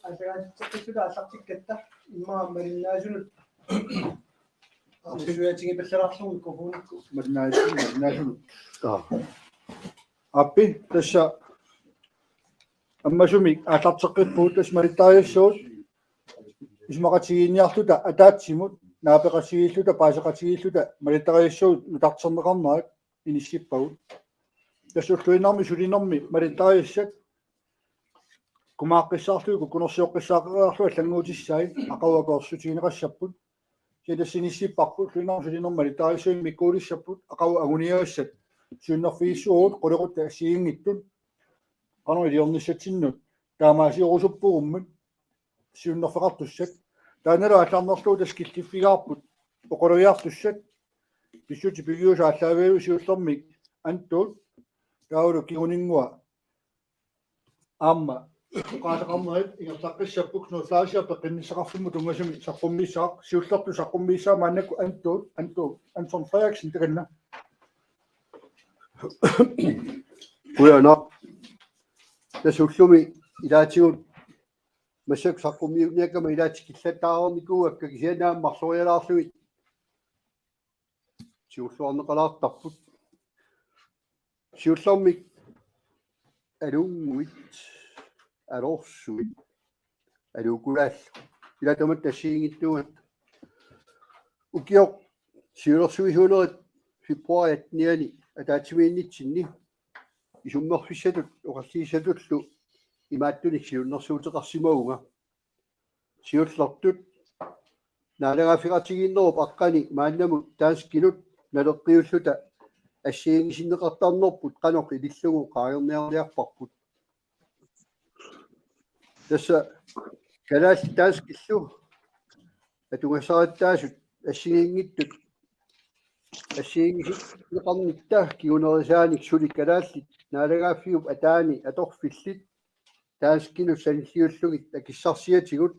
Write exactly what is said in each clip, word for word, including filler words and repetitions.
Aallartikkatta immaqa malinnaasunut. Sujatigipallalaarlugu mikrofonikku. Malinnaasunut, malinnaasunut. Aa. Aappi, tassa ammasumik aallarteqqippugut, tassa malittarisassat isumaqatigiinniarluta ataatsimut, naapeqatigiilluta, paaseqatigiilluta malittarisassat nutarterneqarnerat inissippagut. Tassa ulluinnarni sulinermi malittarisassat kumaqqissaarlugu, kukkunersioqqissaaqeriarlugu allannguutissai aqagu akersutigineqassapput. Kisianni tassa inissipparput ulluinnarni sulinermi malittarisassat immikkuulissapput, aqagu anguniagassat siunnerfigissavarput qulequttat assigiinngitsut qanoq iliornissatsinnut taamaasiorusuppugummat siunnerfeqartussat. Taannalu aallarnerlugu tassa killiffigaarput oqalugiartussat, pissutsit pigiusut aallaavigalugit siullermik Antuut, taavalu kinguninngua aamma oqaaseqarnerit ingerlaqqissapput. Knud Fleischer peqqinnissaqarfimmut tunngasumik saqqummiissaaq, siullertut saqqummiissaaq maannakkut Antuut, Antuut, Anton Frederiksen takanna. Qujanaq. Tassa ullumi ilaatigut massakkut saqqummiunniakkama ilaatigut killattaarnikuuakka, kisianni aamma marlorialaarlugit siulluarneqalaartarput. Siullermik aluunnguit, aloorsuit, aluukulaat. Ila tamatta assigiinngitsuugatta. Ukioq siulersuisuunerit februaarip attenianni ataatsimiinnitsinni isummerfissatut oqallisissatullu imaattunik siunnersuuteqarsimavunga. Siullertut naalagaaffeqatigiinnerup aqqani maannamut danskinut naleqqiulluta assigiinngisinneqartarnerput qanoq ilillugu qaangerniarniarparput. Tassa kalaallit danskillu atugassarittaasut assigiinngitsut assigiinngisinneqarnitta kingunerisaanik suli kalaallit naalagaaffiup ataani atorfillit danskinut sanilliullugit akissarsiatigut,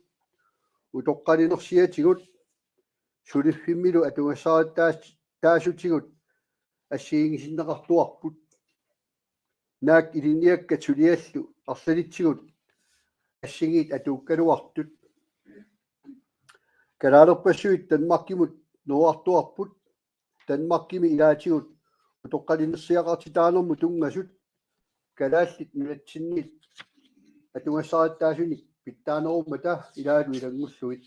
utoqqalinersiatigut, suliffimmilu atugassarittaas-, taasutigut assigiinngisinneqartuarput. Naak ilinniakkat suliallu arlalitsigut assigiit atuukkaluartut. Kalaalerpassuit Danmarkimut nuuartuarput. Danmarkimi ilaatigut utoqqalinersiaqartitaanermut tunngasut kalaallit nunatsinniit atugassarittaasunik pitsaanerummata ilaalu ilanngullugit.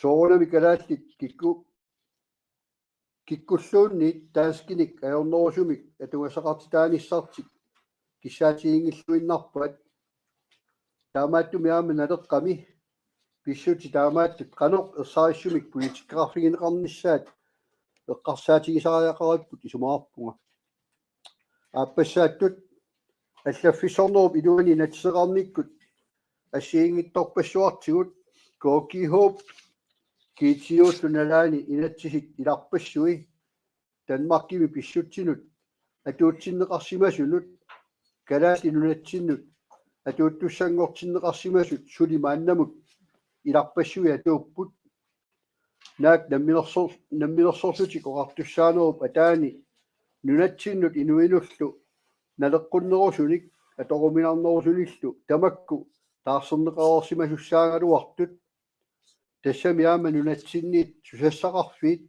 Soorunami kalaallit kikku-, kikkulluunniit danskinik ajornerusumik atugassaqartitaanissartik kissaatiginngilluinnarpaat. Taamaattumik aamma Naleqqami pissutsit taamaattut qanoq ersarissumik politikkeqarfigineqarnissaat eqqarsaatigisariaqaripput isumaqarpunga. Aappassaattut allaffissornerup iluani inatsiseqarnikkut assigiinngitsorpassuartigut K G H-p G T O-llu nalaani inatsisit ilarpassui Danmarkimi pissutsinut atuutsinneqarsimasunut, Kalaallit Nunatsinnut atuuttussanngortinneqarsimasut suli maannamut ilarpassui atuupput. Naak namminersor-, namminersorlutik oqartussaanerup ataani nunatsinnut inuinullu naleqqunnerusunik atoruminarnerusunillu tamakku taarserneqareersimasussaagaluartut. Tassami aamma nunatsinniit susassaqarfiit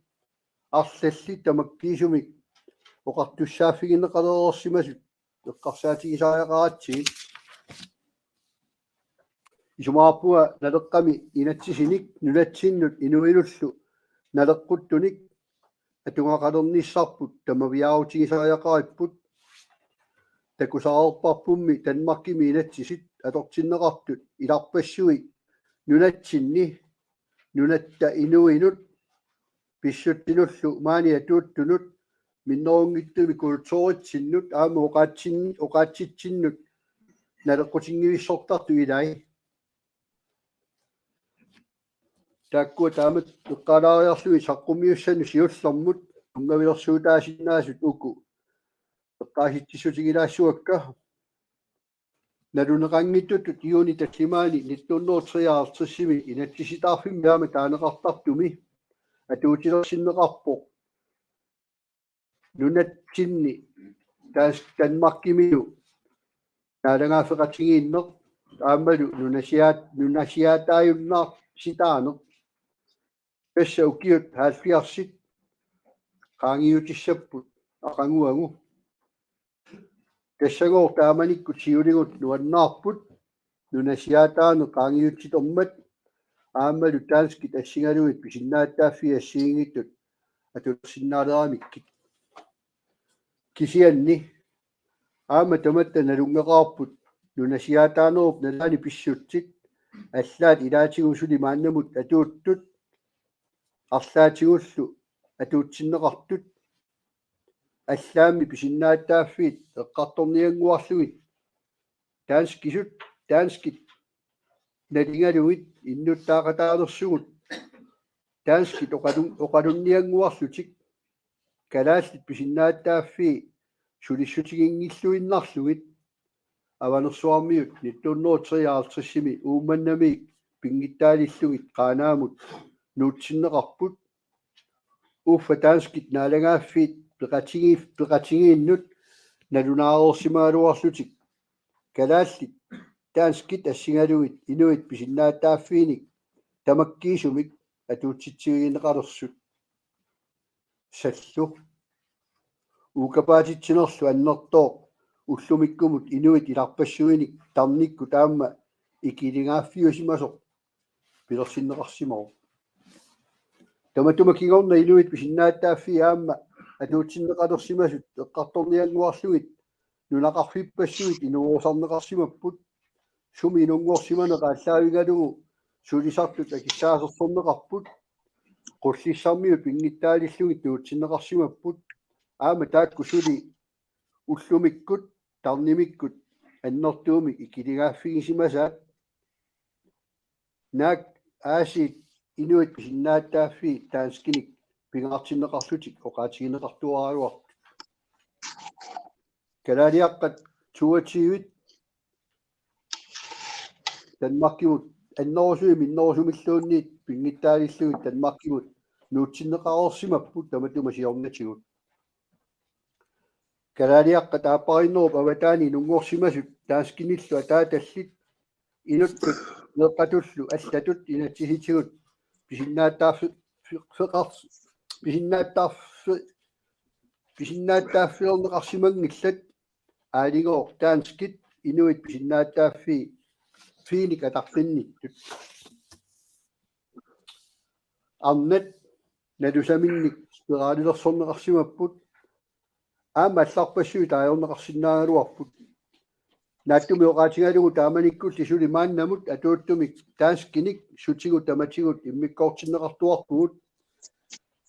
arlallit tamakkiisumik oqartussaaffigineqalereersimasut eqqarsaatigisariaqaratsigit. Isumaqarpunga Naleqqami inatsisinik nunatsinnut inuinullu naleqquttunik atugaqalernissarput tamaviaarutigisariaqaripput. Takusaqarparpummi Danmarkimi inatsisit atortinneqartut ilarpassui nunatsinni nunatta inuinut pissutsinullu maani atuuttunut minnerunngitsumik kulturitsinnut aamma oqaatsin-, oqaatsitsinnut naleqqutinngivissortartut ilai. Taakkua taamatut eqqaalaariarlugit saqqummiussannut siullermut tunngavilersuutaasinnaasut uku eqqaasitsissutigilaassavakka. Naluneqanngitsutut juunip tallimaani nitten hundrede og treoghalvtredsimi inatsisitaarfimmi aamma taaneqartartumi atuutilersinneqarpoq nunatsinni taas Danmarkimilu naalagaaffeqatigiinneq aammalu nunasiaat-, nunasiaataajunnaartitaaneq. Tassa ukiut halvfjerdsit qaangiutissapput aqaguagu. Tassagooq taamanikkut siuligut nuannaarput nunasiaataaneq qaangiutsitermat aammalu danskit assigalugit pisinnaatitaaffii assigiinngitsut atulersinnaaleramikkit. Kisianni aamma tamatta nalunngeqaarput nunasiaataanerup nalaani pissutsit, allaat ilaatigut suli maannamut atuuttut, arlaatigullu atuutsinneqartut, allaammi pisinnaatitaaffiit eqqartorniannguarlugit, danskisut, danskit nalingalugit innuttaaqataalersugut, danskit oqalun-, oqalunniannguarlutik, kalaallit pisinnaatitaaffii sulissutiginngilluinnarlugit, Avanersuarmiut nitten hundrede og treoghalvtredsimi Uummannamiit pinngitsaalillugit Qaanaamut nuutsinneqarput. Uffa danskit naalagaaffiit peqatigi-, peqatigiinnut nalunaareersimagaluarlutik kalaallit danskit assigalugit inuit pisinnaatitaaffiinik tamakkiisumik atuutsitsivigineqalersut. Sallu. Uukapaatitsinerlu annertooq ullumikkumut inuit ilarpassuinik tarnikkut aamma ikiligaaffiusimasoq pilersinneqarsimavoq. Tamatuma kingorna inuit pisinnaatitaaffii aamma atuutsinneqalersimasut eqqartorniannguarlugit nunaqarfippassuit inuerusarneqarsimapput, sumi inunngorsimaneq aallaavigalugu sulisartut akissaasersorneqarput, Qullissarmiut pinngitsaalillugit nuutsinneqarsimapput, aamma taakku suli ullumikkut tarnimikkut annertuumik ikiligaaffigisimagaat. Naak aasiit inuit pisinnaatitaaffii danskinik pingaartinneqarlutik oqaatigineqartuaraluartut. Kalaaliaqqat toogtyvit Danmarkimut annerusumik minnerusumilluunniit pinngitsaalillugit Danmarkimut nuutsinneqareersimapput tamatuma siornatigut. Kalaaliaqqat aappariinnerup avataani inunngorsimasut danskinillu ataatallit inuttut meeqqatullu allatut inatsisitigut pisinnaatitaaffi-, fi-, feqars-, pisinnaatitaaffi-, pisinnaatitaaffilerneqarsimanngillat, aaligooq danskit inuit pisinnaatitaaffii-, -fiinik ataqqinnittut. Arnat nalusaminnik spiralilersorneqarsimapput, aamma allarpassuit taagorneqarsinnaagaluarput. Naatsumik oqaatigalugu taamanikkulli suli maannamut atuuttumik danskinik sutigut tamatigut immikkoortinneqartuarpugut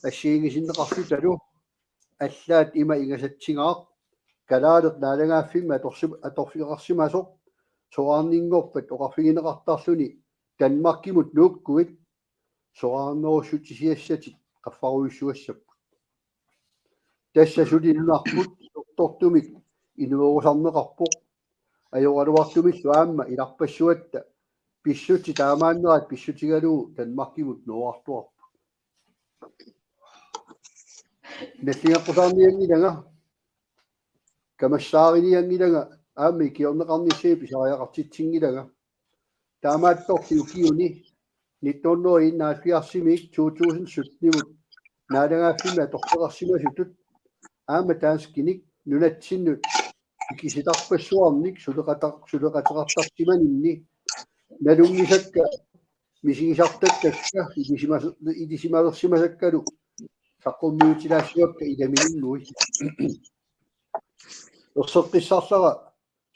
assigiinngisinneqarlutalu. Allaat ima ingasatsigaaq: kalaaleq naalagaaffimmi atorsi-, atorfeqarsimasoq soraarninngorpat oqarfigineqartarluni Danmarkimut nuukkuit soraarnerussutisiassatit qaffarujussuassapput. Tassa suli nunarput utertumik inuerusarneqarpoq, ajoraluartumillu aamma ilarpassuatta pissutsit taamaannerat pissutigalugu Danmarkimut nuuartuarput. Nalligeqqusaarnianngilanga, kamassaarinianngilanga, aamma ikiorneqarnissani pisariaqartitsinngilanga. Taamaattorli ukiuni nitten hundrede og enoghalvfjerdsimiit to tusind syttenimut naalagaaffimmi atorfeqarsimasutut aamma danskinik nunatsinnut ikisitarpassuarnik suleqata-, suleqateqartarsimaninni nalunngisakka misigisartakkakka ilisimas-, ilisimalersimasakkalu saqqummiutilaassavakka ilamininngui. Erseqqissarlara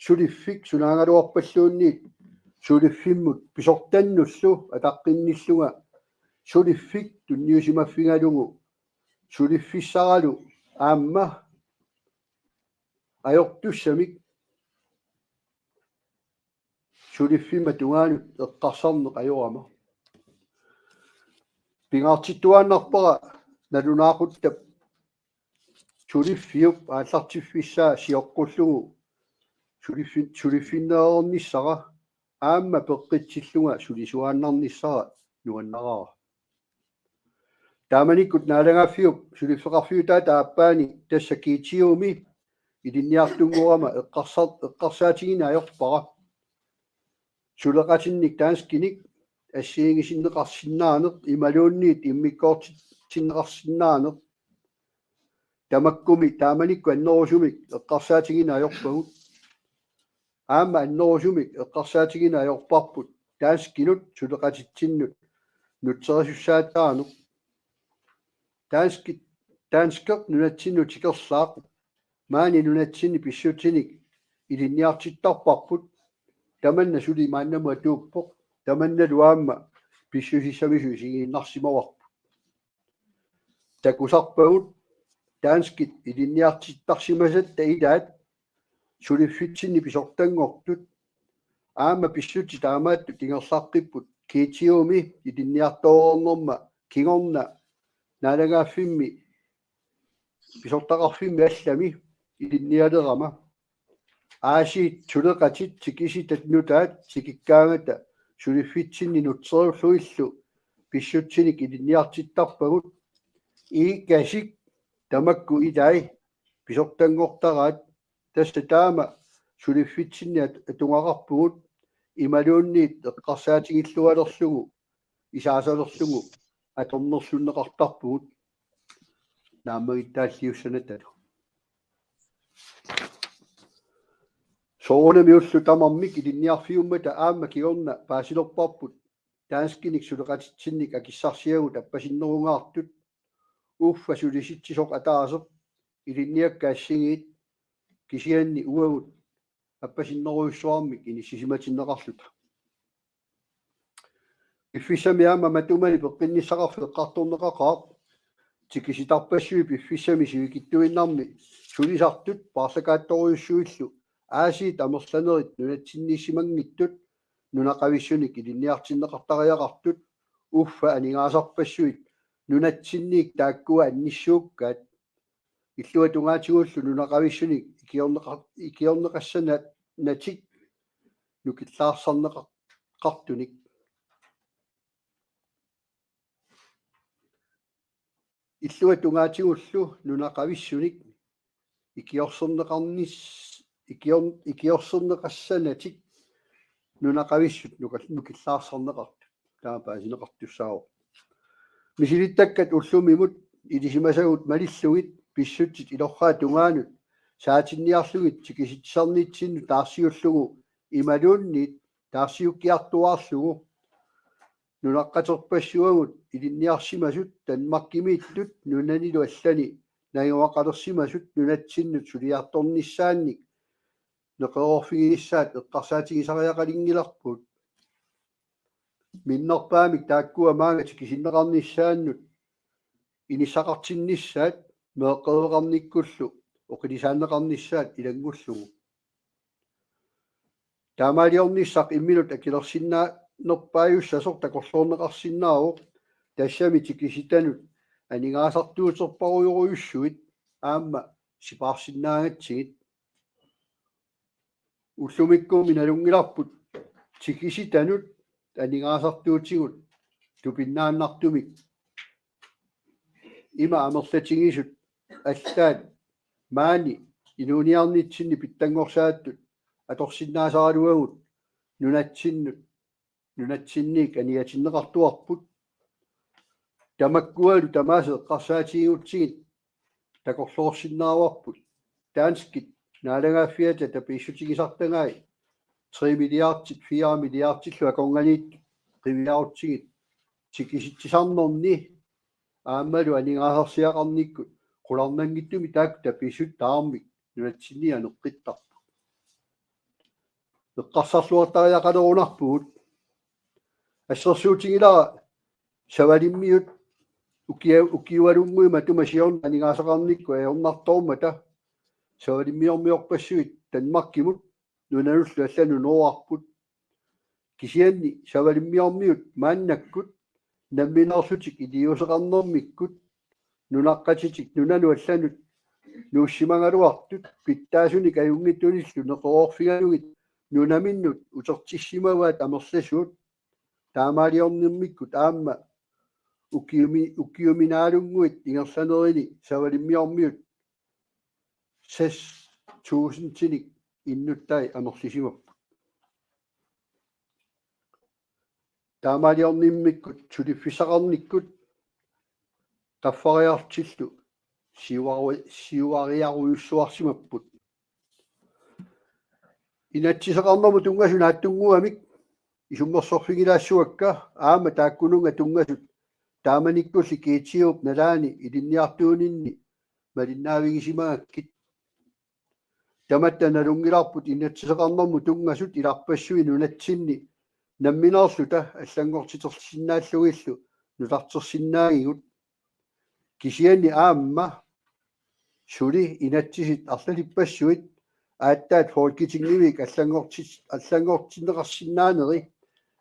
suliffik sunaagaluarpalluunniit suliffimmut pisortannullu ataqqinnillunga suliffik tunniusimaffigalugu suliffissaralu aamma ajortussamik suliffimma tungaanut eqqarsarneq ajorama. Pingaartittuaannarpara nalunaaquttap suliffiup aallartiffissaa sioqqullugu suliffi-, suliffinnereernissara aamma peqqitsillunga sulisuaannarnissara nuannaraara. Taamanikkut naalagaaffiup suliffeqarfiutaata aappaani, tassa G T O-mi ilinniartunngorama eqqarsa-, eqqarsaatigineq ajorpara. suleqatinnik danskinik assigiinngisinneqarsinnaaneq imaluunniit immikkoortinneqarsinnaaneq. Tamakkumi taamanikkut annerusumik eqqarsaatigineq ajorpagut. Aamma annerusumik eqqarsaatigineq ajorparput danskinut suleqatitsinnut nutserisussaassaaneq. Danskit, danskeq nunatsinnut tikerlaaq maani nunatsinni pissutsinik ilinniartittarparput. Tamanna suli maannamut atuuppoq. Tamannalu aamma pissusissamisut isigiinnarsimavarput. Takusarpagut danskit ilinniartittarsimasatta ilaat suliffitsinni pisortanngortut. Aamma pissutsit taamaattut ingerlaqqipput G T O-mi ilinniartoreernerma kingorna naalagaaffimmi pisortaqarfimmi allami ilinnialerama. Aasiit suleqatit tikisitat nutaat tikikkaangata suliffitsinni nutseriullugillu pissutsinik ilinniartittarpagut. Iikasik tamakku ilai pisortanngortaraat, tassa taama suliffitsinni at-, atugaqarpugut imaluunniit eqqarsaatigillualerlugu isaasalerlugu atornerlunneqartarpugut naammagittaalliussanatalu. Soorunami ullut tamarmik ilinniarfiummata aamma kingorna paasilerparput danskinik suleqatitsinnik akissarsiagut appasinnerungaartut. Uffa sulisitsisoq ataaseq ilinniakkat assigiit kisianni uagut appasinnerujussuarmik inissisimatinneqarluta. Piffissami aamma matumani peqqinnissaqarfik eqqartorneqaqaaq. Tikisitarpassuit piffissami sivikitsuinnarmi sulisartut paarlakaattorujussuillu aasiit amerlanerit nunatsinniissimanngitsut nunaqavissunik ilinniartinneqartariaqartut. Uffa aningaasarpassuit nunatsinniit taakkua annissuukkaat. Illuatungaatigullu nunaqavissunik ikiorneqa-, ikiorneqassanatik nukillaarsarneqartunik. Illuatungaatigullu nunaqavissunik ikiorserneqarnis-, ikior-, ikiorserneqassanatik nunaqavissut nuka-, nukillaarsarneqartut. Taama paasineqartussaavoq. Misilittakkat ullumimut ilisimasagut malillugit pissutsit ilorraap tungaanut saatinniarlugit tikisitsisarnitsinnut taarsiullugu imaluunniit taarsiukkiartuaarlugu. Nunaqqaterpassuagut ilinniarsimasut Danmarkimiittut nunanilu allani najugaqalersimasut nunatsinnut suliartornissaannik neqeroorfiginissaat eqqarsaatigisariaqalinngilarput. Minnerpaamik taakkua maanga tikisinneqarnissaannut inissaqartinnissaat meeqqeriveqarnikkullu oqilisaanneqarnissaat ilanngullugu. Taamaaliornissaq imminut akilersinnaanerpaajussasoq takorloorneqarsinnaavoq, tassami tikisitanut aningaasartuuterparujorujussuit aamma sipaarsinnaagatsigit. Ullumikkummi nalunngilarput tikisitanut aningaasartuutigut tupinnaannartumik. Ima amerlatigisut allaat maani inuuniarnitsinni pitsanngorsaattut atorsinnaasaraluagut nunatsinnut, nunatsinniit aniatinneqartuarput. Tamakkualu tamaasa eqqarsaatigigutsigit takorloorsinnaavarput. Danskit naalagaaffiata tapiissutigisartagai tre milliardit, fire milliardillu akornanniittut qiviarutsigit tikisitsisarnerni aammalu aningaasarsiaqarnikkut qularnanngitsumik taakku tapiissutaarmik nunatsinni aneqqittarput. Eqqarsarluartariaqalerunarpugut. Assersuutigilara Savalimmiut ukia-, ukiualunnguit matuma siorna aningaasaqarnikkut ajornartoormata. Savalimmiormiorpassuit Danmarkimut nunanullu allanut noorarput. Kisianni Savalimmiormiut maannakkut nammineerlutik iliuuseqarnermikkut nunaqqatitik nunanut allanut nuussimagaluartut pitsaasunik ajunngitsunillu neqeroorfigalugit nunaminnut utertissimavaat amerlasuut. Taamaaliornermikkut aamma ukiumi-, ukiuminaalunnguit ingerlanerini Savalimmiormiut seks tusindinik innuttai amerlisimapput. taamaaliornimmikkut suliffissaqarnikkut qaffariartillu siuaru-, siuariarujussuarsimapput. Inatsiseqarnermut tunngasut naatsunnguamik isummersorfigilaassuakka aamma taakkununnga tunngasut taamanikkulli G T O-p nalaani ilinniartuuninni malinnaavigisimagakkit. Tamatta nalunngilarput inatsiseqarnermut tunngasut ilarpassui nunatsinni nammineerluta allanngortitersinnaallugillu nutartersinnaagigut. Kisianni aamma suli inatsisit arlalippassuit aatsaat Folketingimik allanngortit-, allanngortinneqarsinnaaneri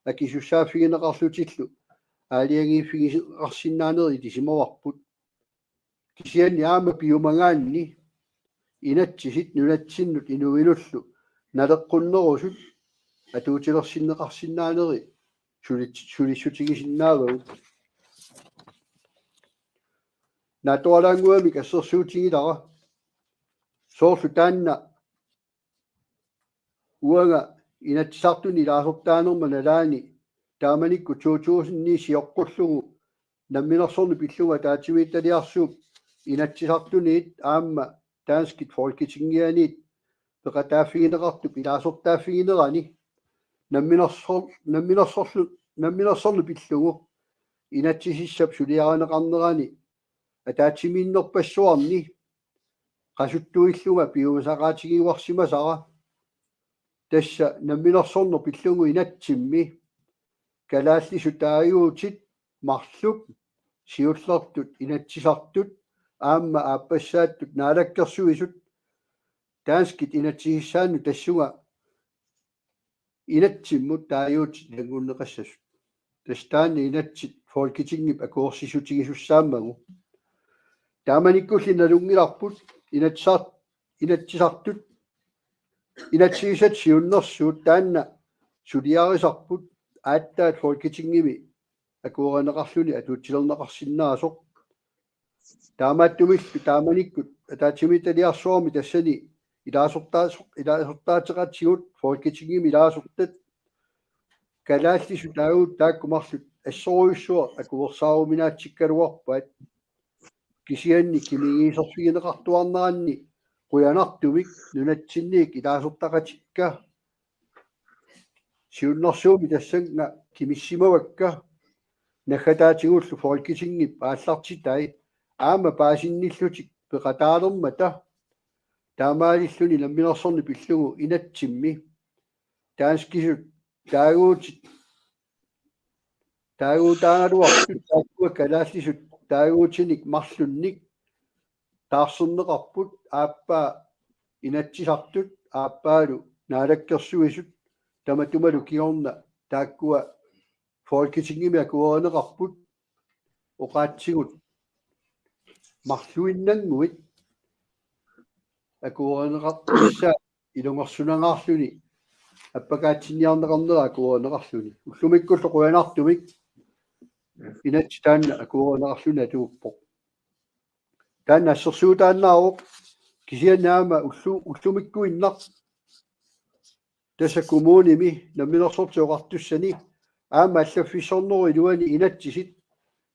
akisussaaffigineqarlutillu aalajangiiffigineqarsinnaaneri ilisimavarput. Kisianni aamma piumagaanni inatsisit nunatsinnut inuinullu naleqqunnerusut atuutilersinneqarsinnaaneri sulit-, sulissutigisinnaavagut. Naatsualaannguamik assersuutigilara. Soorlu taanna uanga Inatsisartuni ilaasortaanerma nalaani taamanikkut to tusind ni sioqqullugu namminersorneq pillugu ataatsimiititaliarsuup Inatsisartuniit aamma danskit Folketingianiit peqataaffigineqartup ilaasortaaffiginerani namminersor-, namminersorlu-, namminersorneq pillugu inatsisissap suliarineqarnerani ataatsimiinnerpassuarni qasuttuillunga piumasaqaatigiuarsimasara. Tassa namminersorneq pillugu inatsimmi kalaallisut taaguutit marluk siullertut inatsisartut aamma aappassaattut naalakkersuisut danskit inatsisissaannut tassunga inatsimmut taaguutit ilanngunneqassasut. Tassa taanna inatsit Folketingip akuersissutigisussaammagu. Taamanikkulli nalunngilarput inatsisar-, inatsisartut, inatsisissat siunnersuut taanna suliarisarput aatsaat Folketingimi akuerineqarluni atuutilerneqarsinnaasoq. Taamaattumillu taamanikkut ataatsimiititaliarsuarmi tassani ilaasortaas-, ilaasortaateqatigut Folketingimi ilaasortat kalaallisut taaguutit taakku marluk assorujussuaq akuersaaruminaatsikkaluarpaat. Kisianni qimigusarfigineqartuarneranni qujanartumik nunatsinniit ilaasortaqatikka siunnersuummi tassannga qimissimavakka naggataatigullu Folketingip aallartitai aamma paasinnillutik peqataalermata taamaalilluni namminersorneq pillugu inatsimmi danskisut taaguutit taaguutaagaluartut taakkua kalaallisut taaguutinik marlunnik taarserneqarput aappaa inatsisartut aappaalu naalakkersuisut tamatumalu kingorna taakkua Folketingimi akuerineqarput oqaatsigut marluinnannguit akuerineqartussaat ilungersunangaarluni appakaatsinniarneqarnera akuerineqarluni. Ullumikkullu qujanartumik inatsit taanna akuerineqarluni atuuppoq. Taanna assersuutaannaavoq kisianni aamma ullu-, ullumikkuinnaq tassa kommunimi Namminersorlutik Oqartussani aamma allaffissornerup iluani inatsisit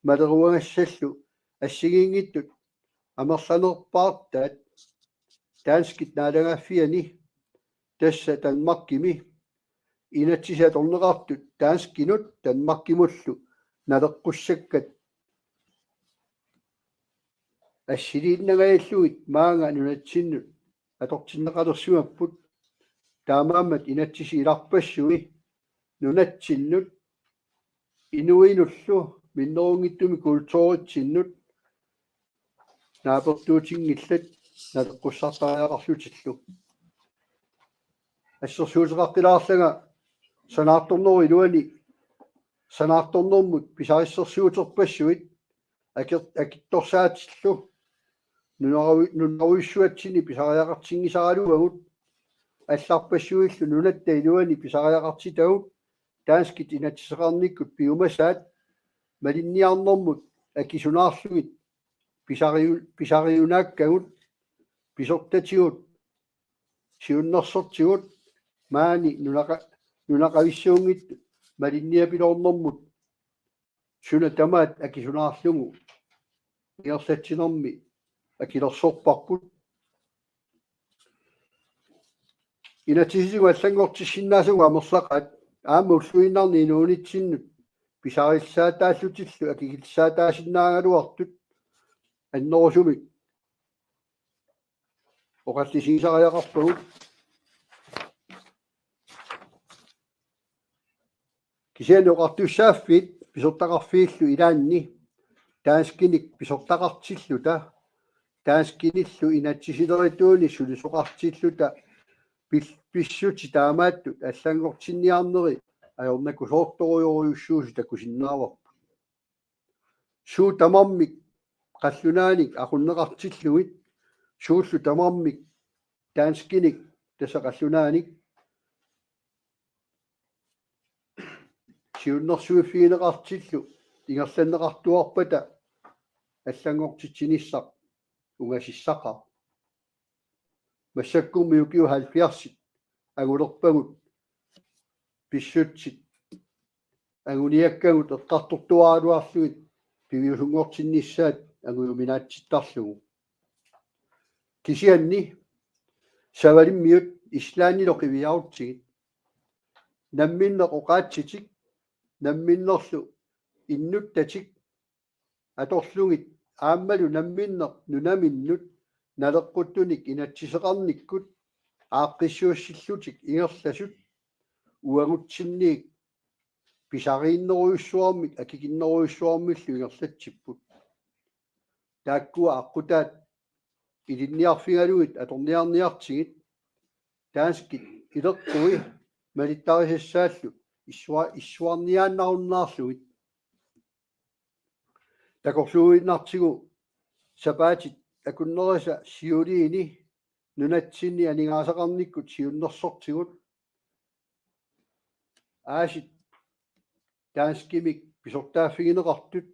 maleruagassallu assigiinngitsut amerlanerpaartaat danskit naalagaaffiani tassa Danmarkimi inatsisit atorneqartut danskinut Danmarkimullu naleqqussakkat assiliinnangajallugit maanga nunatsinnut atortinneqalersimapput. Taamaammat inatsisit ilarpassui nunatsinnut inuinullu minnerunngitsumik kulturitsinnut naapertuutinngillat naleqqussartariaqarlutillu. Assersuuteqaqqilaarlanga sanaartornerup iluani sanaartornermut pisarissersuuterpassuit aker-, akitsorsaatillu nunaravi-, nunarujussuatsinni pisariaqartinngisaraluagut allarpassuillu nunatta iluani pisariaqartitagut danskit inatsiseqarnikkut piumasaat malinniarnermut akisunaarlugit pisariu-, pisariunaakkagut pisortatigut siunnersortigut maani nunaqa-, nunaqavissuunngitsut malinniapiloornermut suna tamaat akisunaarlugu ingerlatsinermi akilersorparput. Inatsisitigut allanngortissinnaasagut amerlaqaat aamma ulluinnarni inuunitsinnut pisarissaataallutillu akikillisaataasinnaagaluartut annerusumik oqallisigisariaqarpagut. Kisianni oqartussaaffiit pisortaqarfiillu ilaanni danskinik pisortaqartilluta, danskinillu inatsisilerituunik sulisoqartilluta pil-, pissutsit taamaattut allanngortinniarneri ajornakusoortorujorujussuusut takusinnaavarput. Suut tamarmik qallunaanik aqunneqartillugit, suullu tamarmik danskinik tassa qallunaanik siunnersuiffigineqartillu ingerlanneqartuarpata allanngortitsinissaq ungasissaqaaq. Massakkummi ukiut halvfjerdsit angulerpagut pissutsit anguniakkagut eqqartortuaraluarlugit piviusunngortinnissaat angujuminaatsittarlugu. Kisianni savalimmiut Islandilu qiviarutsigit, namminneq oqaatsitik, namminnerlu innuttatik atorlugit aammalu namminneq nunaminnut naleqquttunik inatsiseqarnikkut aaqqissuussillutik ingerlasut uagutsinniit pisariinnerujussuarmik akikinnerujussuarmillu ingerlatsipput. Taakkua aqqutaat ilinniarfigalugit atorniarniartigit danskit ileqqui malittarisassaallu issua-, issuarniaannarunnaarlugit. Takorluuinnartigu sapaatit akunnerisa siuliini nunatsinni aningaasaqarnikkut siunnersortigut aasit danskimik pisortaaffigineqartut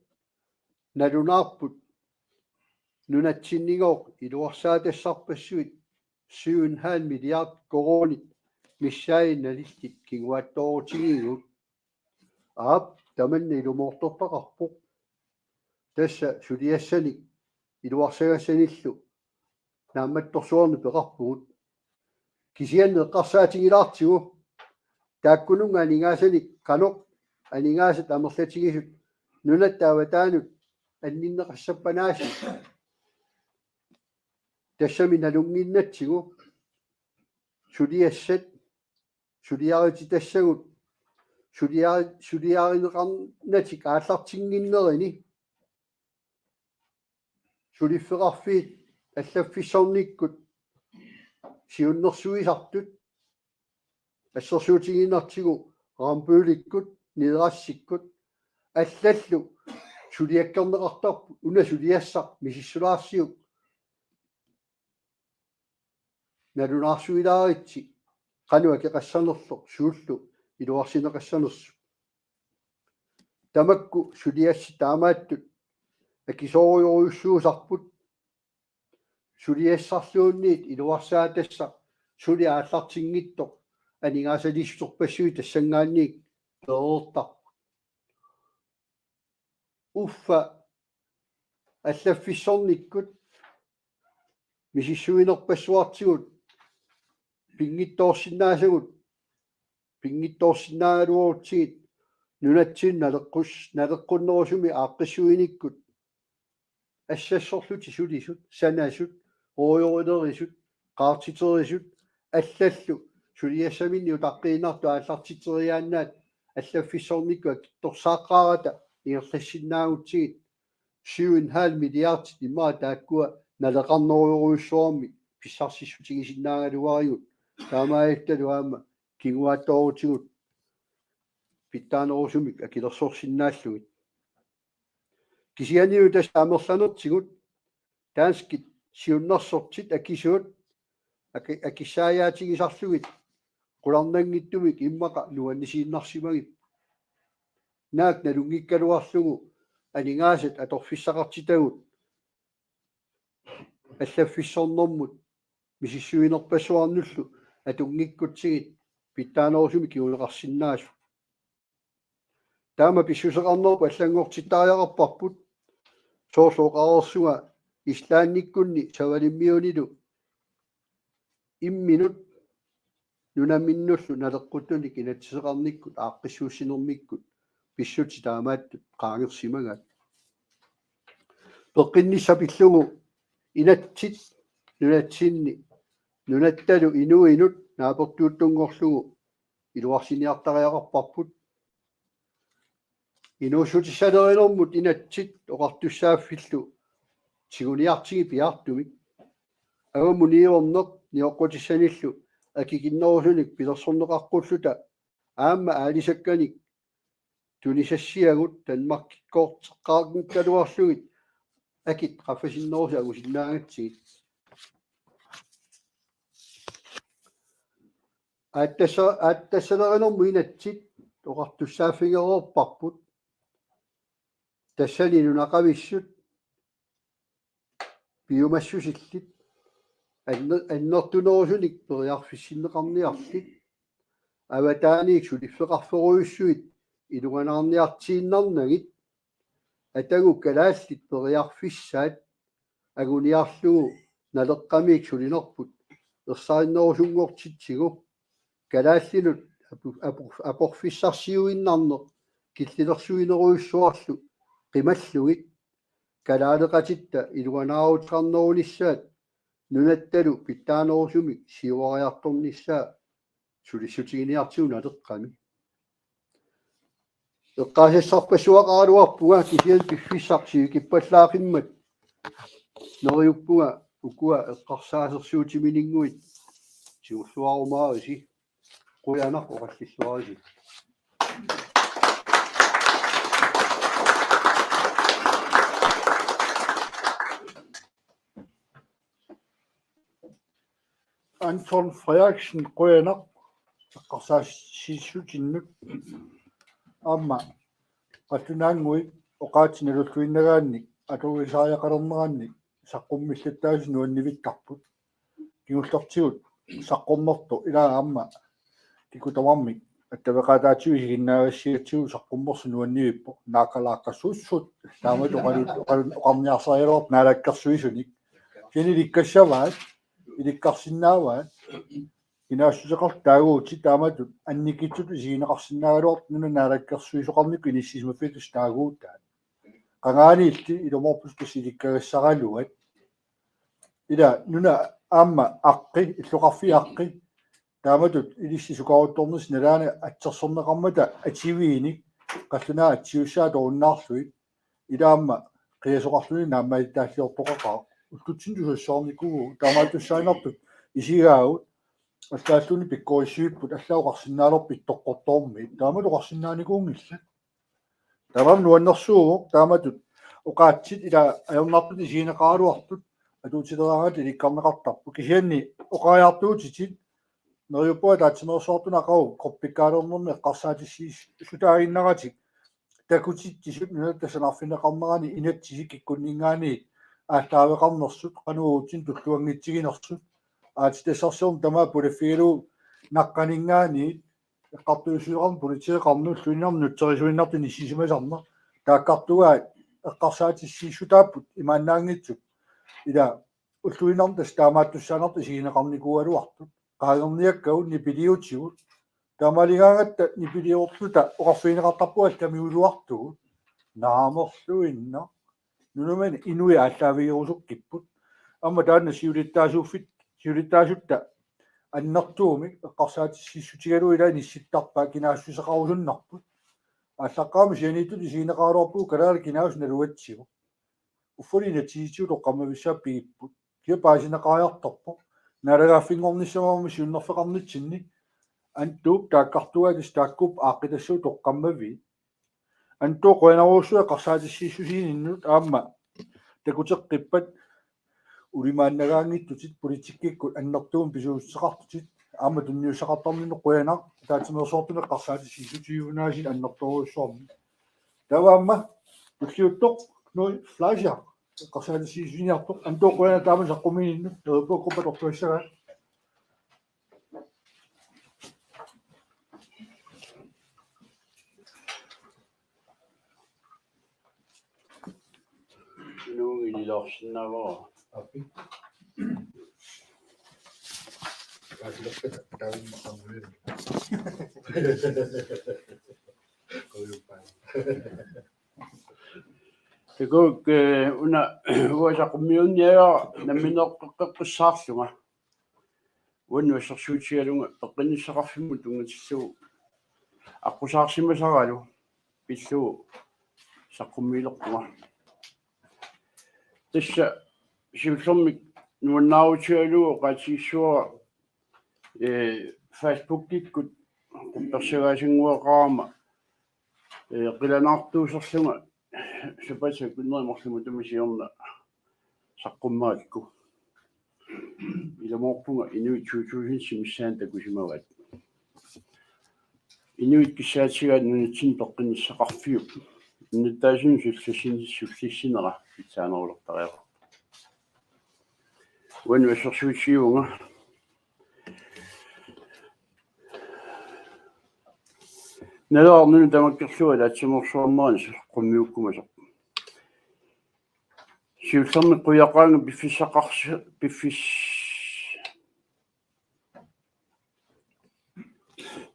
nalunaarput nunatsinninngaanniit iluarsaatassarpassuit syv en halv milliard koruunit missaanni nalillit kinguaattoorutigigigut. Aap, tamanna ilumoortortaqarpoq. Tassa suliassanik iluarsagassanillu naammattorsuarnik peqarpugut. Kisianni eqqarsaatigilaartigu taakkununnga aningaasanik qanoq aningaasat amerlatigisut nunatta avataanut anninneqassappanaasi. Tassami nalunnginnatsigu suliassat suliarititassagut suliari-, suliarineqarnatik aallartinnginnerini suliffeqarfiit allaffissornikkut siunnersuisartut assersuutigiinnartigu Rambøllikkut, Nierassikkut allallu suliakkerneqartarput una suliassaq misissulaarsiuk nalunaarsuilaaritsi qanoq akeqassanersoq suullu iluarsineqassanersut. Tamakku suliassat taamaattut akisoorujorujussuusarput suliassarluunniit iluarsaatassaq suli aallartinngitsoq aningaasaliissuterpassuit tassanngaanniit pereertarput. Uffa allaffissornikkut misissuinerpassuartigut pinngitsoorsinnaasagut pinngitsoorsinnaagaluarutsigit nunatsinni naleqqus-, naleqqunnerusumi aaqqissuinikkut assassorlutik sulisut, sanasut, ruujorilerisut, qaartiterisut, allallu suliassaminnik utaqqiinnartut aallartitseriaannaat allaffissornikkut akitsorsaaqqaarata ingerlassinnaagutsigit syv en halv milliardit immaqa taakkua naleqarnerujorujussuarmik pissarsissutigisinnaagaluarigut taamaalillutalu aamma kinguaattoorutigut pitsaanerusumik akilersorsinnaallugit. Kisianni tassa amerlanertigut danskit siunnersortit akisuut aki-, akissaajaatigisarlugit qularnanngitsumik immaqa nuannisiinnarsimagipput. Naak nalunngikkaluarlugu aningaasat atorfissaqartitagut allaffissornermut misissuinerpassuarnullu atunngikkutsigu pitsaanerusumik kinguneqarsinnaasut. Taama pissuseqarnerput allanngortittariaqarparput. Soorlu oqareersunga Islandikkunni Savalimmiunilu imminut nunaminnullu naleqquttunik inatsiseqarnikkut aaqqissuussinermikkut pissutsit taamaattut qaangersimagaat. Peqqinnissaq pillugu inatsit nunatsinni nunattalu inuinut naapertuuttunngorlugu iluarsiniartariaqarparput. Inuussutissalerinermut inatsit oqartussaaffillu tiguniartigit piaartumik. Avammut niuerneq nioqqutissanillu akikinnerusunik pilersorneqaqqulluta aamma aalisakkanik tunisassiagut Danmarkikkoorteqqaarnikkaluarlugit akit qaffasinnerusut angusinnaagatsigit. Aattassa-, aattassalerinermut inatsit oqartussaaffigereerparput. Tassani nunaqavissut piumassusillit anner-, annertunerusunik periarfissinneqarniarlit avataaniit suliffeqarferujussuit iluanaarniartiinnarnagit. Atagu kalaallit periarfissaat anguniarlugu Naleqqamiit sulinerput ersarinnerusunngortitsigu kalaallinut apu-, apu-, aporfissarsiuinnarneq killilersuinerujussuarlu qimallugit kalaaleqatitta iluanaaruteqarnerunissaat nunattalu pitsaanerusumik siuariartornissaa sulissutiginiartigu Naleqqami. Eqqaasassarpassuaqaraluarpunga kisianni piffissaq sivikippallaaqimmat neriuppunga ukua eqqarsaasersuutimininnguit tigulluarumaarisi. Qujanaq oqallilluarisi. Anton Frederiksen, qujanaq eqqarsaatissiissutinnut. Aamma qallunaannguit oqaatsit nalulluinnagaannik atoruisariaqalernerannik saqqummillattaasut nuannivittarput. Kingullertigut saqqummertoq ilaa aamma kikkut tamarmik attaveqaataatigut isiginnaagassigatsigu saqqummersoq nuannivippoq. Naakkalaaqqassuussut taamatut oqalu-, oqalu-, oqarniarsarigaluartoq naalakkersuisunik. Kisianni ilikkassavaat, ilikkarsinnaavaat. Kinaassuseqartut taaguutit taamatut annikitsutut isigineqarsinnaagaluartut nunat naalakkersuisoqarnikkut inissisimaffiata taaguutaat. Qangaaniilli ilumoorputit tassa ilikkagassaraluat. Ila nuna aamma aqqi, illoqarfiit aqqi, taamatut ilissi sukaaruttornissaq nalaani atsersorneqarmata ativiinik qallunaat atsiussaat torunnaarlugit. Ila aamma qiasoqarluni naammagittaalliortoqaqaaq. Ullutsinni tusassaarnikuuvugut, taamaattussaannartut isigaagut, allaalluni pikkorissuipput, allaat oqarsinnaalerput ittoqqortoormiit. Taamatut oqarsinnaanikuunngillat. Taamaammat nuannersuuvoq taamatut oqaatsit ila ajornartutut isigineqaraluartut atuutileraangatta ilikkarneqartarput. Kisianni oqariartuutitit neriuppunga ataatsimeersuartuni aqagu gruppikkaalernermi eqqarsaatissiissutaaginnaratik takutitsisut nunatta sanarfineqarnerani inatsisit kikkunninngaanniit aallaaveqarnersut, qanoq uagutsinnut tulluanngitsiginersut, aatsitassarsiorneq tamaat pulaffigalugu naqqaninngaanniit eqqartuussisoqarneq politeeqarneq ulluinnarni nutserisuinnartut inissisimasarneq taakkartugaat eqqarsaatissiissutaapput imaannaanngitsut. Ila ulluinnarni tassa taamaattussaanartut isigineqarnikuugaluartut. Qaangerniakkagut nipiliutigut. Taamaaligaangatta nipiliorluta oqarfigineqartarpugut allamiguluartugut. Naamerluinnaq. Nunamit inuit aallaavigerusukkipput. Aamma taanna siulittaasuuffit-, siulittaasutta annertuumik eqqarsaatissiissutigalugu ila inissittarpaat kinaassuseqarusunnarput. Aallaqqaammut sianiittutut isigineqaraluarpugut kalaallit kinaasut nalugatsigu. Uffali inatsisitigut toqqammavissaat pigipput. Kia paasineqariartorpoq. Naalagaaffinngornissamut aamma siunnerfeqarnitsinni. Antuup taakkartugaat tassa taakkuupput aaqqitassagut toqqammaviit. Antu qujanarujussuaq eqqarsaatissiissutinnut aamma takuteqqippat ulimaannagaanngitsutit politikkikkut annertuumik pisuussuteqartutit aamma tunniussaqartarninnut qujanaq ataatsimeersuartut eqqarsaatissiissutigiunaasiit annertoorujussuarmik. Taava aamma tulliuttoq Knud Fleischer eqqarsaatissiissutigiartoq. Antu qujanaq taama saqqummiininnut, neriuppunga gruppat atortuassagaat. Ilorsinnaavara. Takuuk, eh, una uanga saqqummiunniagara nammineq eqqeqqissaarlunga. Uannut assersuutigalunga peqqinnissaqarfimmut tunngatillugu aqqusaarsimasaralu pillugu saqqummiilerpunga. Tassa siullermik nuannaarutigalugu oqaatigissuara, eh, Facebookikkut quppersagaasinnguaqarama, eh, qilanaartuuserlunga sapaatip akunnerini marluk matuma siorna saqqummagakku. Ilumoorpunga inuit to tusind missaani takusimavaat. Inuit kissaatigaat nunatsinni peqqinnissaqarfiup innuttaasunut sullissin-, sullissinera pitsaanerulertariaqarpoq. Uannut assersuutigivunga. Naluara nunat tamakkerlugu ataatsimoorsuarnerani saqqummiukkumasoq. Siullermik qujaqaanga piffissaqarsi-, piffis-,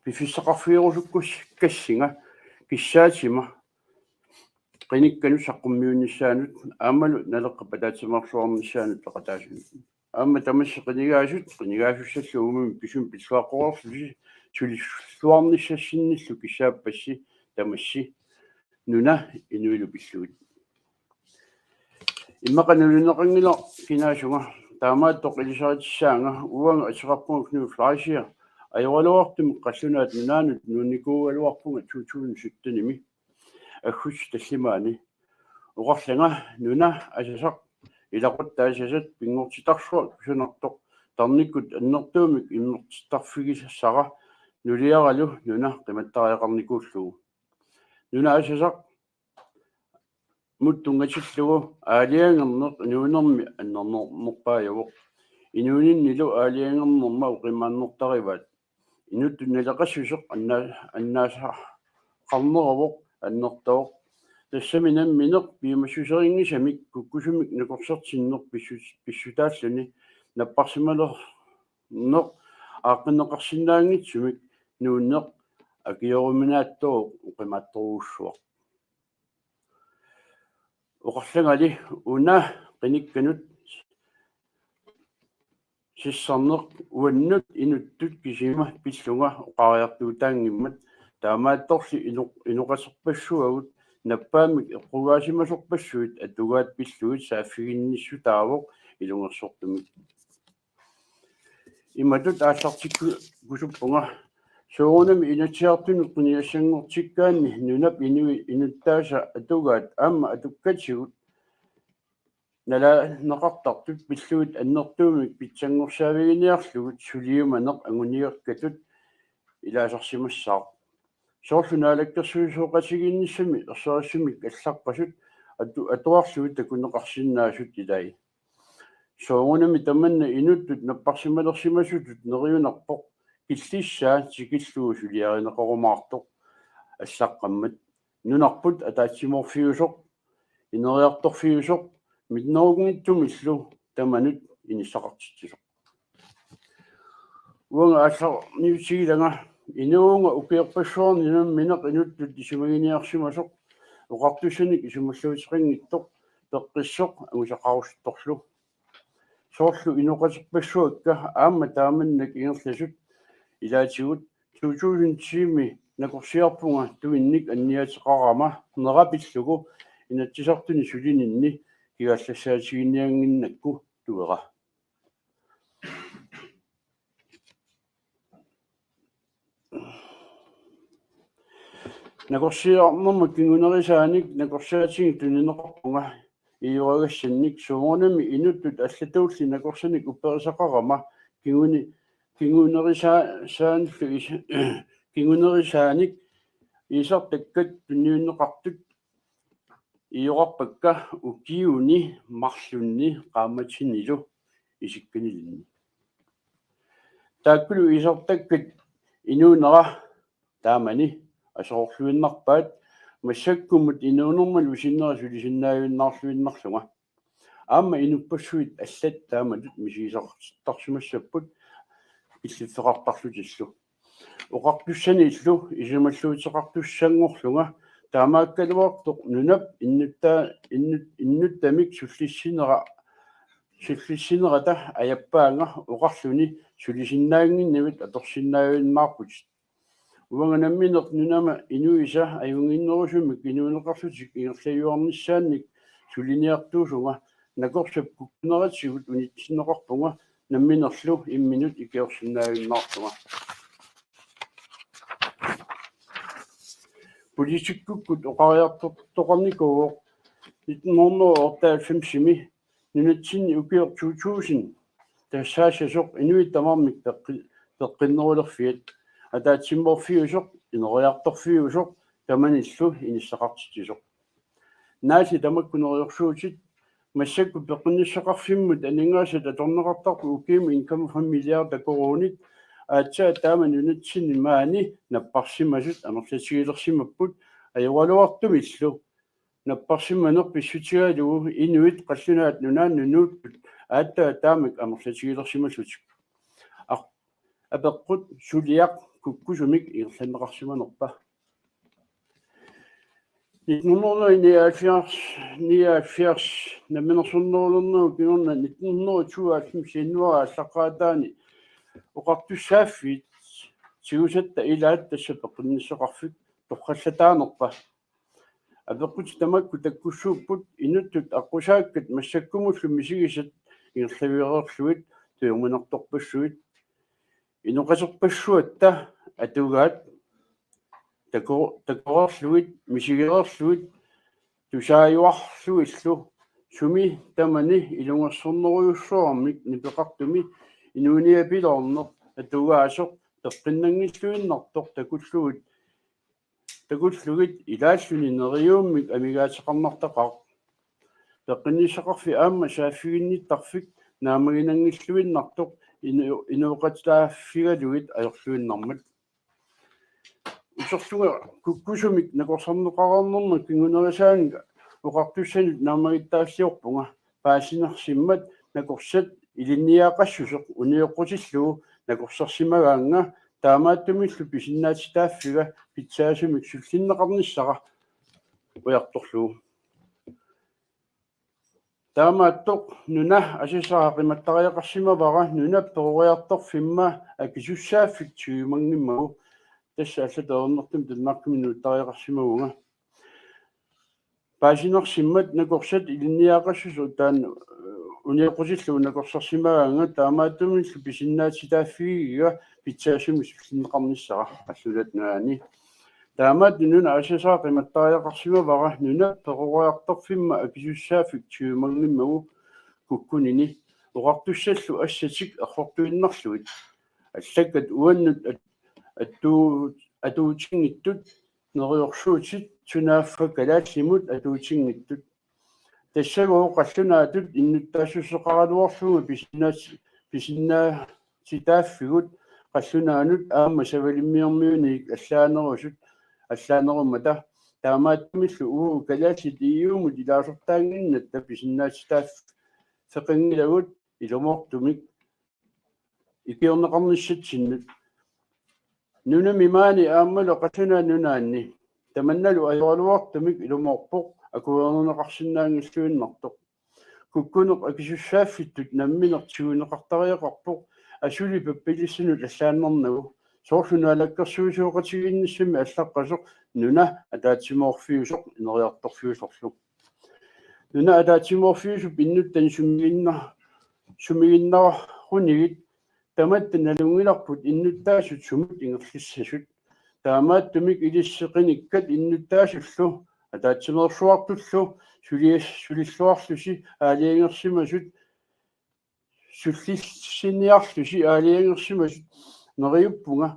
piffissaqarfigerusukkassinnga kissaatima qinikkanut saqqummiunnissaanut aammalu Naleqqap ataatsimoorsuarnissaanut peqataasunut. Aamma tamassi qinigaasut, qinigaasussallu uumami pisumik pilluaqqoreerlusi, sulissuarnissassinnillu kissaappassi tamassi nuna inuilu pillugit. Immaqa naluneqanngilaq kinaasunga, taamaattoq ilisaritissaanga, uanga ateqarpunga Knud Fleischer, ajoraluartumik qallunaat nunaannut nuunnikuugaluarpunga to tusind syttenimi, aggustip tallimaani. Oqarlanga nuna asasaq, ilaquttat asasat, pinngortitarsuaq kusanartoq, tarnikkut annertuumik immertittarfigisassara, nuliaralu nuna qimattariaqarnikuullugu. Nuna asasaq mut tunngatillugu aalajangerneq inuunermi annernerpaajuvoq. Inuuninnilu aalajangernerma oqimaannertarivaat. Inuttut naleqassuseq anna-, annaasaqarneruvoq annertooq. Tassami nammineq piumassuserinngisamik kukkusumik nakorsertinneq pissu-, pissutaalluni napparsimalerneq aaqqinneqarsinnaanngitsumik nuunneq akioruminaattoq oqimaattorujussuaq. Oqarlangali una qinikkanut sissarneq uannut inuttut kisima pillunga oqariartuutaanngimmat, taamaattorli ino-, inoqaterpassuagut nappaammik eqqugaasimasorpassuit atugaat pillugit saaffiginnissutaavoq ilungersortumik. Imatut aallartikkusuppunga: Soorunami Inatsisartunut qinigassanngortikkaanni nunap inuit inuttaasa atugaat aamma atukkatigut nalaaneqartartut pillugit annertuumik pitsanngorsaaffiginiarlugit suliumaneq anguniakkatut ilaasarsimassaaq. Soorlu naalakkersuisooqatigiinnissami ersarissumik allaqqasut atu-, atuarlugit takuneqarsinnaasut ilai. Soorunami tamanna inuttut napparsimalersimasutut neriunarpoq killissaa tikillugu suliarineqarumaartoq allaqqammat. Nunarput ataatsimoorfiusoq, ineriartorfiusoq, minnerunngitsumillu tamanut inissaqartitsisoq. Uanga aallarniutigilanga inuuvunga ukiorpassuarni nammineq inuttut isumaginiarsimasoq, oqartussanik isumalluuteqanngitsoq, peqqissoq angusaqarusuttorlu. Soorlu inoqaterpassuakka aamma taamannak ingerlasut ilaatigut to tusind ti-mi nakorsiarpunga tuinnik anniaateqarama nera pillugu Inatsisartuni sulininni kigaallassaatiginniannginnakku tuera. Nakorsiarnerma kingunerisaanik nakorsaatinik tunineqarpunga iiorgassannik, soorunami inuttut allatuulli nakorsanik upperisaqarama kinguni-, kingunerisaa-, saanillu is-, kingunerisaanik iisartakkat tunniunneqartut iiorarpakka ukiuni marlunni qaammatinilu isikkanilinni. Taakkulu iisartakkat inuunera taamani aserorluinnarpaat, massakkumut inuunermalu sinnera sulisinnaajunnaarluinnarlunga. aamma inuppassuit allat taamatut misigisaqartarsimassapput killiffeqartarlutillu. Oqartussanillu isumalluuteqartussanngorlunga taamaakkaluartoq nunap innutta-, innut-, innuttamik sullissinera-, sullissinerata ajappaanga oqarluni sulisinnaannginnavit atorsinnaajunnaarputit. Uanga nammineq nunama inuisa ajunnginnerusumik inuuneqarlutik ingerlajuarnissaannik suliniartuusunga nakorsap kukkuneratigut unitsinneqarpunga namminerlu imminut ikiorsinnaajunnaarlunga. Politikkikkut oqariartortoqarnikuuvoq nitten hundrede og otteoghalvfemsimi nunatsinni ukioq to tusind tassaassasoq inuit tamarmik peqqi-, peqqinnerulerfiat, ataatsimoorfiusoq, ineriartorfiusoq tamanillu inissaqartitsisoq. Naalli tamakku neriorsuutit massakkut peqqinnissaqarfimmut aningaasat atorneqartarput ukiumut en komma fem milliarder koruunit aatsaat taama nunatsinni maani napparsimasut amerlatigilersimapput ajoraluartumillu napparsimaneq pissutigalugu inuit qallunaat nunaannut nuuttut aatsaat taamak amerlatigilersimallutik. Aq-, apeqqut suliaq kukkusumik ingerlanneqarsimanerpa? Nitten hundrede nioghalvfjerds, nioghalvfjerds namminersornerulernerup kingorna nitten hundrede tooghalvfems januaarip aallaqqaataani oqartussaaffiit tigusatta ilaat tassa peqqinnissaqarfik torrallataanerpa? Apeqqutit tamakku takkussuupput inuttut aqqusaakkat massakkumullu misigisat ingerlaveereerlugit tujorminartorpassuit. Inoqaterpassuatta atugaat tako-, takoreerlugit misigereerlugit tusaajuarlugillu sumi tamani ilungersornerujussuarmik nipeqartumi inuuniapiloorneq atugaasoq peqqinnanngilluinnartoq takullugit takullugit ilaalluni neriuummik amigaateqarnartaqaaq. Peqqinnissaqarfik aamma saaffiginnittarfik naammaginanngilluinnartoq inu-, inooqataaffigalugit ajorluinnarmat. Uterlunga kukkusumik nakorsarneqareernerma kingunerisaannik oqartussanut naammagittaalliorpunga paasinersimmat nakorsat ilinniagaqassuseq unioqqutillugu nakorsarsimagaannga taamaattumillu pisinnaatitaaffiga pitsaasumik sullinneqarnissara ujartorlugu. Taamaattoq nuna asasara qimattariaqarsimavara nunap peroriartorfimma akisussaaffik tigumanngimmagu, tassa allatut ajornartumik Danmarkimi nuuttariaqarsimavunga. Paasinersimmat nakorsat ilinniagaqassuseq taanna unioqqutillugu nakorsarsimagaannga taamaattumillu pisinnaatitaaffigiga pitsaasumik sullinneqarnissara qallunaat nunaanni. Taamaattoq nuna asasara qimattariaqarsimavara nunap peroriartorfimma akisussaaffik tigumanngimmagu kukkunini oqartussallu assatik errortuinnarlugit. Allakkat uannut at-, attu-, atuutinngitsut neriorsuutit sunaaffa kalaallimut atuutinngitsut. Tassagooq qallunaatut innuttaassuseqaraluarlunga pisinnaat-, pisinnaatitaaffigut qallunaanut aamma Savalimmiormiunit allaanerusut allaanerummata. Taamaattumillu uagut kalaallit E U-mut ilaasortaannginnatta pisinnaatitaaffeqanngilagut ilumoortumik ikiorneqarnissatsinnut. Nunami maani aammalu qallunaat nunaanni tamannalu ajoraluartumik ilumoorpoq akuerineqarsinnaanngilluinnartoq. Kukkuneq akisussaaffittut nammineq tiguneqartariaqarpoq asuli pappilissanut allaannarnagu. Soorlu naalakkersuisooqatigiinnissammi allaqqasoq nuna ataatsimoorfiusoq ineriartorfiusorlu. Nuna ataatsimoorfiusup innuttani sumiginna-, sumiginnarunigit tamatta nalunngilarput innuttaasut sumut ingerlissasut. Taamaattumik ilissi qinikkat innuttaasullu ataatsimeersuartullu sulias-, sulilluarlusi aalajangersimasut sullissiniarlusi aalajangersimasut neriuppunga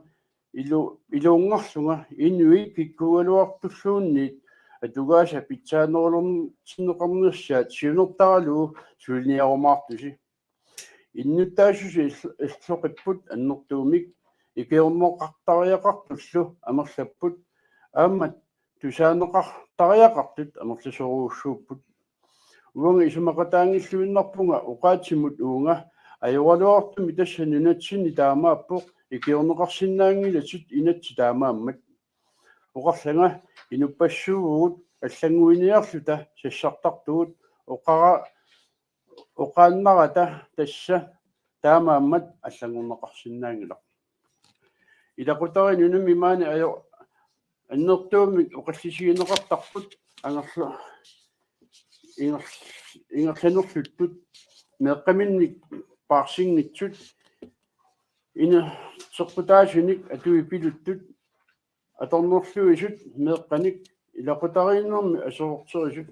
ilu-, iluunngarlunga inuit kikkuugaluartulluunniit atugaasa pitsaanerulertinneqarnissaat siunertaralugu suliniarumaartusi. Innuttaasusi erl-, erloqipput annertuumik ikiorneqartariaqartullu amerlapput aamma tusaaneqartariaqartut amerlasoorujussuupput. Uanga isumaqataanngilluinnarpunga oqaatsimut uunga ajoraluartumik tassa nunatsinni taamaappoq ikiorneqarsinnaanngilatit inatsit taamaammat. Oqarlanga inuppassuuvugut allannguiniarluta sassartartugut oqara oqaannarata tassa taamaammat allanngorneqarsinnaanngilaq. Ilaqutariit nunami maani ajo annertuumik oqallisigineqartarput angerlu inger- ingerlanerluttut meeqqaminnik paarsinngitsut inerteqqutaasunik atuipiluttut atornerluisut meeqqanik ilaqutariinnermi aserorterisut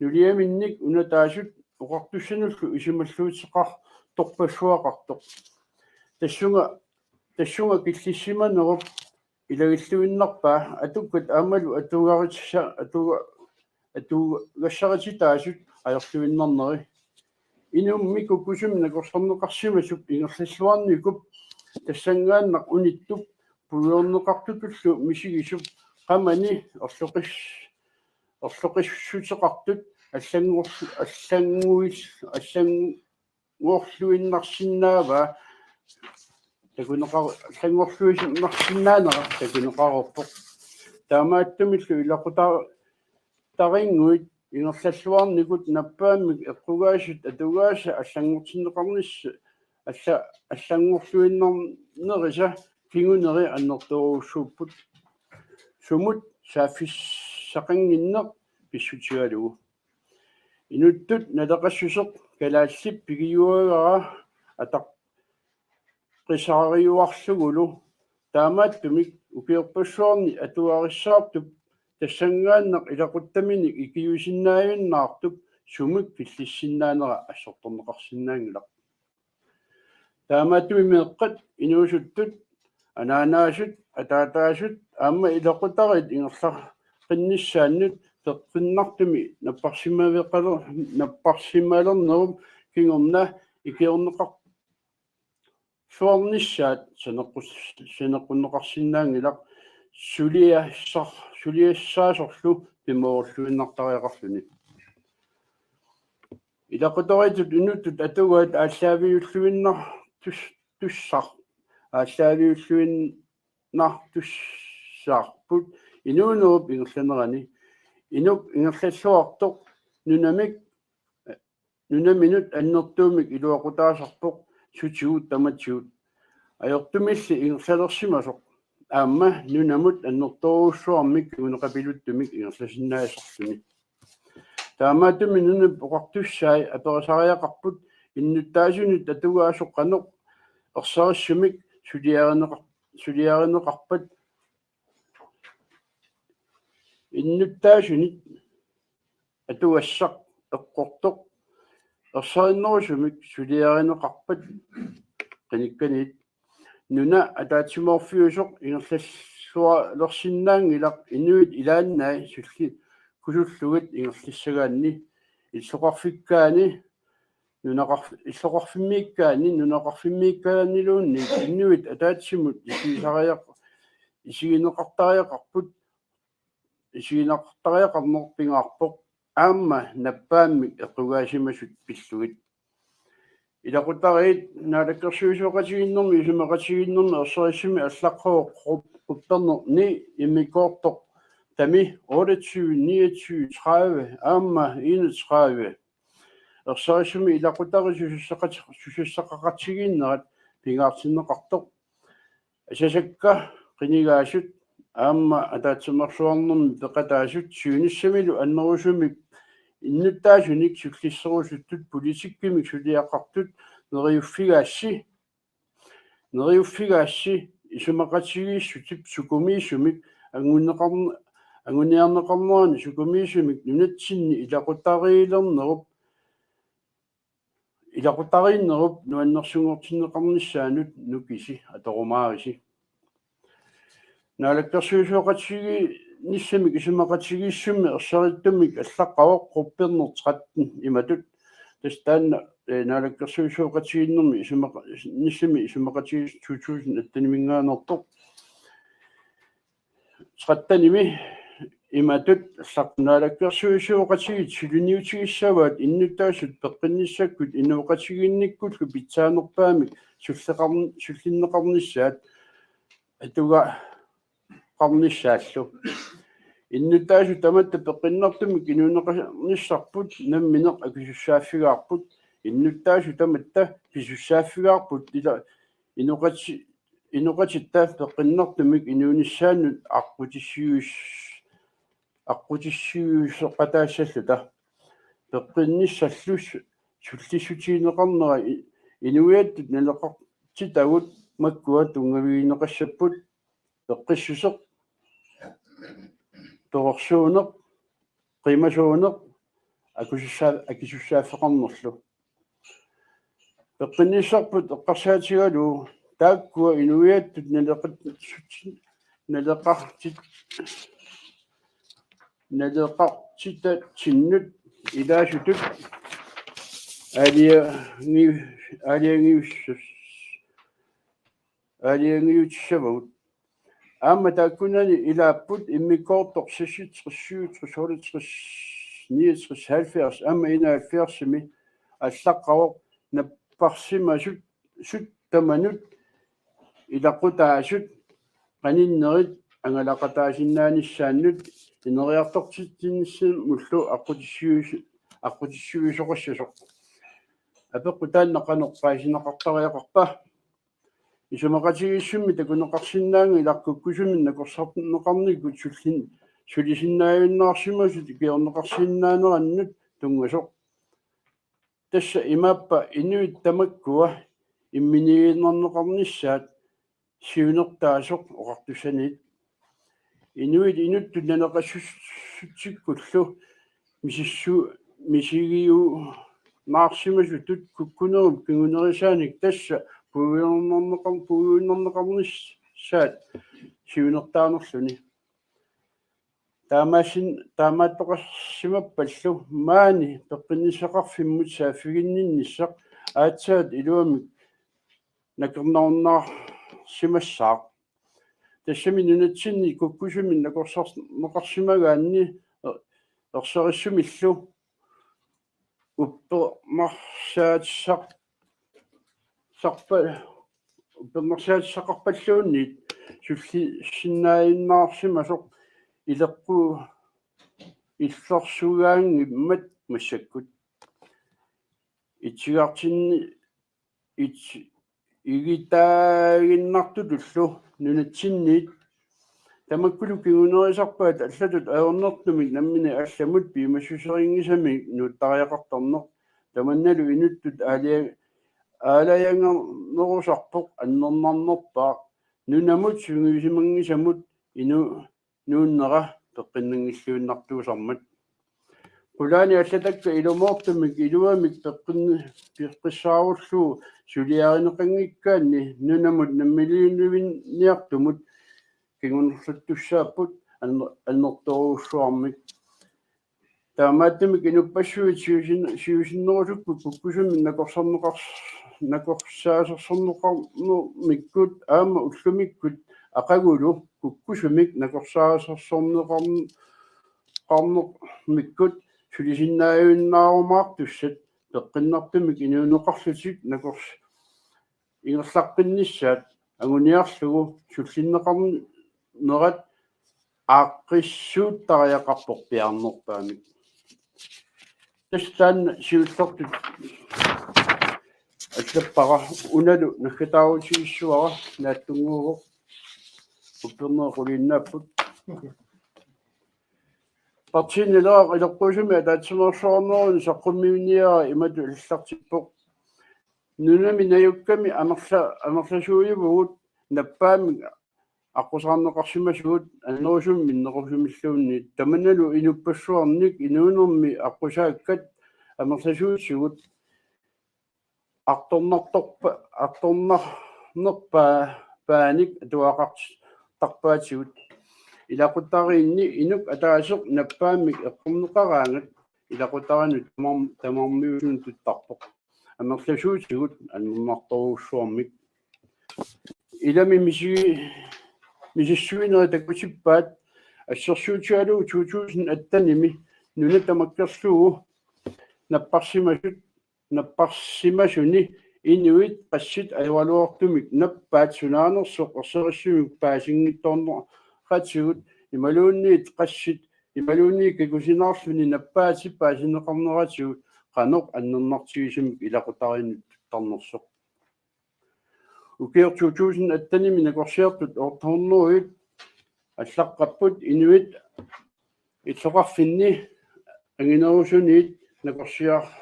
nuliaminnik unataasut oqartussanullu isumalluuteqartorpassuaqartoq. Tassunga tassunga killissimanerup ilagilluinnarpaa atukkat aammalu atugaritsa atuga atugassarititaasut ajorluinnarneri. Inummik kukkusumik nakorsarneqarsimasup ingerlalluarnikup tassanngaannaq unittup puigorneqartutullu misigisup qamani erloqis erloqissuteqartut allanngor allannguil allanngorluinnarsinnaavaa takuneqar allanngorluinnarsinnaanera takuneqareerpoq. Taamaattumillu ilaqutariinnguit ingerlalluarnikut nappaammik eqqugaasut atugaasa allanngortinneqarnissat alla allanngorluinnarnerisa kinguneri annertoorujussuupput. Sumut saaffissaqannginneq pissutigalugu. Inuttut naleqassuseq kalaallip pigiuagara ataqqisariuarlugulu taamaattumik ukiorpassuarni atugarissaartup tassanngaannaq ilaquttaminik ikiuisinnaajunnaartup sumik killissinnaanera assortorneqarsinnaanngilaq. Taamaattumik meeqqat inuusuttut anaanaasut ataataasut aamma ilaqutariit ingerlaqqinnissannut peqqinnartumik napparsimaveqaler napparsimalernerup kingorna ikiorneqarsuarnissaat saneqqus saneqqunneqarsinnaanngilaq suliassar suliassaasorlu pimoorulluinnartariaqarluni. Ilaqutariittut inuttut atugaat aallaaviulluinnartussaq aallaaviulluinnartussarput inuunerup ingerlanerani. Inuk ingerlalluartoq nunamik nunaminut annertuumik iluaqutaasarpoq sutigut tamatigut ajortumilli ingerlalersimasoq aamma nunamut annertoorujussuarmik kinguneqapiluttumik ingerlasinnaasarluni. Taamaattumik nunap oqartussai aperisariaqarput innuttaasunit atugaasoq qanoq ersarissumik suliarineqar suliarineqarpat innuttaasunit atugassaq eqqortoq ersarinnerusumik suliarineqarpat qinikkaniit nuna ataatsimoorfiusoq ingerlallualersinnaanngilaq inuit ilaannai sulli kusullugit ingerlassagaanni illoqarfikkaani nunaqarf illoqarfimmiikkaanni nunaqarfimmiikkaanniluunniit inuit ataatsimut isigisariaq isigineqartariaqarput isigineqartariaqarneq pingaarpoq aamma nappaammik eqqugaasimasut pillugit. Ilaqutariit naalakkersuisooqatigiinnermi isumaqatigiinnermi ersarissumik allaqqavoq quppernerni immikkoortoq tami otteogtyve niogtyve tredive aamma enogtredive ersarissumik ilaqutariit susassaqati susassaqaqatigiinnerat pingaartinneqartoq asasakka qinigaasut aamma ataatsimeersuarnermi peqataasut siunissamilu annerusumik innuttaasunik sullisserusuttut politikkimik suliaqartut neriuffigaassi neriuffigaassi isumaqatigiissutip sukumiisumik angunneqarn anguniarneqarnerani sukumiisumik nunatsinni ilaqutariilernerup ilaqutariinnerup nuannersunngortinneqarnissaanut nukisi atorumaarisi. Naalakkersuisooqatigiinnissamik isumaqatigiissummi ersarittumik allaqqavoq qupperneq tretten imatut tassa taanna naalakkersuisooqatigiinnermi isumaqatigiissummi isumaqatigiissummi two thousand atteniminngaanneertoq trettenimi imatut: Allaqqat Naalakkersuisooqatigiit suliniutigissavaat innuttaasut peqqinnissakkut inooqatigiinnikkullu pitsaanerpaamik sulleqarn-, sullinneqarnissaat atugaqarnissaallu. Innuttaasut tamatta peqqinnartumik inuuneqarnissarput nammineq akisussaaffigaarput. Innuttaasut tamatta pisussaaffigaarput ila inoqati-, inoqatitta peqqinnartumik inuunissaannut aqqutissiuis-, aqqutissiuisoqataassalluta. Peqqinnissallu su-, sullissutigineqarnera i-, inuiattut naleqartitagut makkua tunngavigineqassapput: peqqissuseq, perorsuuneq, qimasuuneq, akisussaa-, akisussaaffeqarnerlu. Peqqinnissarput eqqarsaatigalugu taakkua inuiattut naleqat-, naleqartit-, naleqartitatsinnut ilaasutut aalajangi-, aalajangius-, aalajangiutissavagut. Aamma taakkunani ilaapput immikkoortoq seksogtres, syvogtres, otteogtres, niogtres, halvfjerds aamma enoghalvfjerdsimi allaqqavoq napparsimasut, sut tamanut ilaqutaasut qaninnerit angalaqataasinnaanissaannut ineriartortitsinissamullu aqqutissiuis-, aqqutissiuisoqassasoq. Apeqqut taanna qanoq paasineqartariaqarpa? Isumaqatigiissummi takuneqarsinnaanngilaq kukkusumik nakorsarneqarnikkut sullin-, sulisinnaajunnaarsimasut ikiorneqarsinnaanerannut tunngasoq. Tassa imaappa inuit tamakkua imminiiginnarneqarnissaat siunertaasoq oqartussaniit. Inuit inuttut naleqassutsikkullu misissu-, misigiunnaarsimasutut kukkunerup kingunerisaanik tassa puigunarneqar-, puigunarneqarnissaat siunertaanerluni. Taamaassin-, taamaattoqarsimappallu maani peqqinnissaqarfimmut saaffiginninnissaq aatsaat iluamik nakornarunnaarsimassaaq. Tassami nunatsinni kukkusumik nakorsarneqarsimagaanni er-, erserissumillu uppernarsaatisaq-, sarpa-, uppernarsaatisaqarpalluunniit sullisinnaajunnaarsimasoq ileqqu-, illersugaanngimmat massakkut. Itsigartinni it-, igitaaginnartutullu nunatsinniit tamakkulu kingunerisarpaat allatut ajornartumik nammineq allamut piumassuserinngisamik nuuttariaqartarneq. Tamannalu inuttut aalia-, aalajangernerusarpoq annernarnerpaaq nunamut sungiusimanngisamut inu-, nuunnera peqqinnanngilluinnartuusarmat. Qulaani allatakka ilumoortumik iluamik peqqin-, peqqissaarullugu suliarineqanngikkaanni nunamut namminiilivinniartumut kingunerluttussaapput anner-, annertoorujussuarmik. Taamaattumik inuppassuit siusin-, siusinnerusukkut kukkusumik nakorsarneqars-, nakorsaasersorneqarnermikkut aamma ullumikkut aqagulu kukkusumik nakorsaasersorneqarn-, qarnermikkut sulisinnaajunnaartussat peqqinnartumik inuuneqarlutik nakors-, ingerlaqqinnissaat anguniarlugu sullinneqarnerat aaqqissuuttariaqarpoq piaarnerpaamik. Tassa taanna siullertut allappara, unalu naggataarutigissuara naatsunnguuvoq. Uppernerit quliinnaapput. Partiinni Naleraq ileqquusumik ataatsimeersuarnerani saqqummiunniara imatut aallartippoq: Nunami najukkami amerla-, amerlasuujuvugut nappaammik aqqusaarneqarsimasugut annerusumik minnerusumilluunniit. Tamannalu inuppassuarnik inuunermi aqqusaakkat amerlasuutigut artornartorpa-, artornarnerpaanik atugaqartarpaatigut. Ilaqutariinni inuk ataaseq nappaammik eqqorneqaraangat ilaqutariinnut tamar-, tamarmiusunut tuttarpoq. Amerlasuutigut annernartorujussuarmik. Ilami misi-, misissuinerit takutippaat Assersuutigalugu to tusind attenimi nuna tamakkerlugu napparsimasut, napparsimasuni inuit qassit ajoraluartumik nappaat sunaanersoq erserissumik paasinngitsoorneratigut imaluunniit qassit imaluunniit kingusinaarluni nappaatip paasineqarneratigut qanoq annernartigisumik ilaqutariinnittuttarnersoq. Ukioq to tusind attenimi nakorsiartut otte hundrede allaqqapput inuit illoqarfinni anginerusuniit nakorsiar-,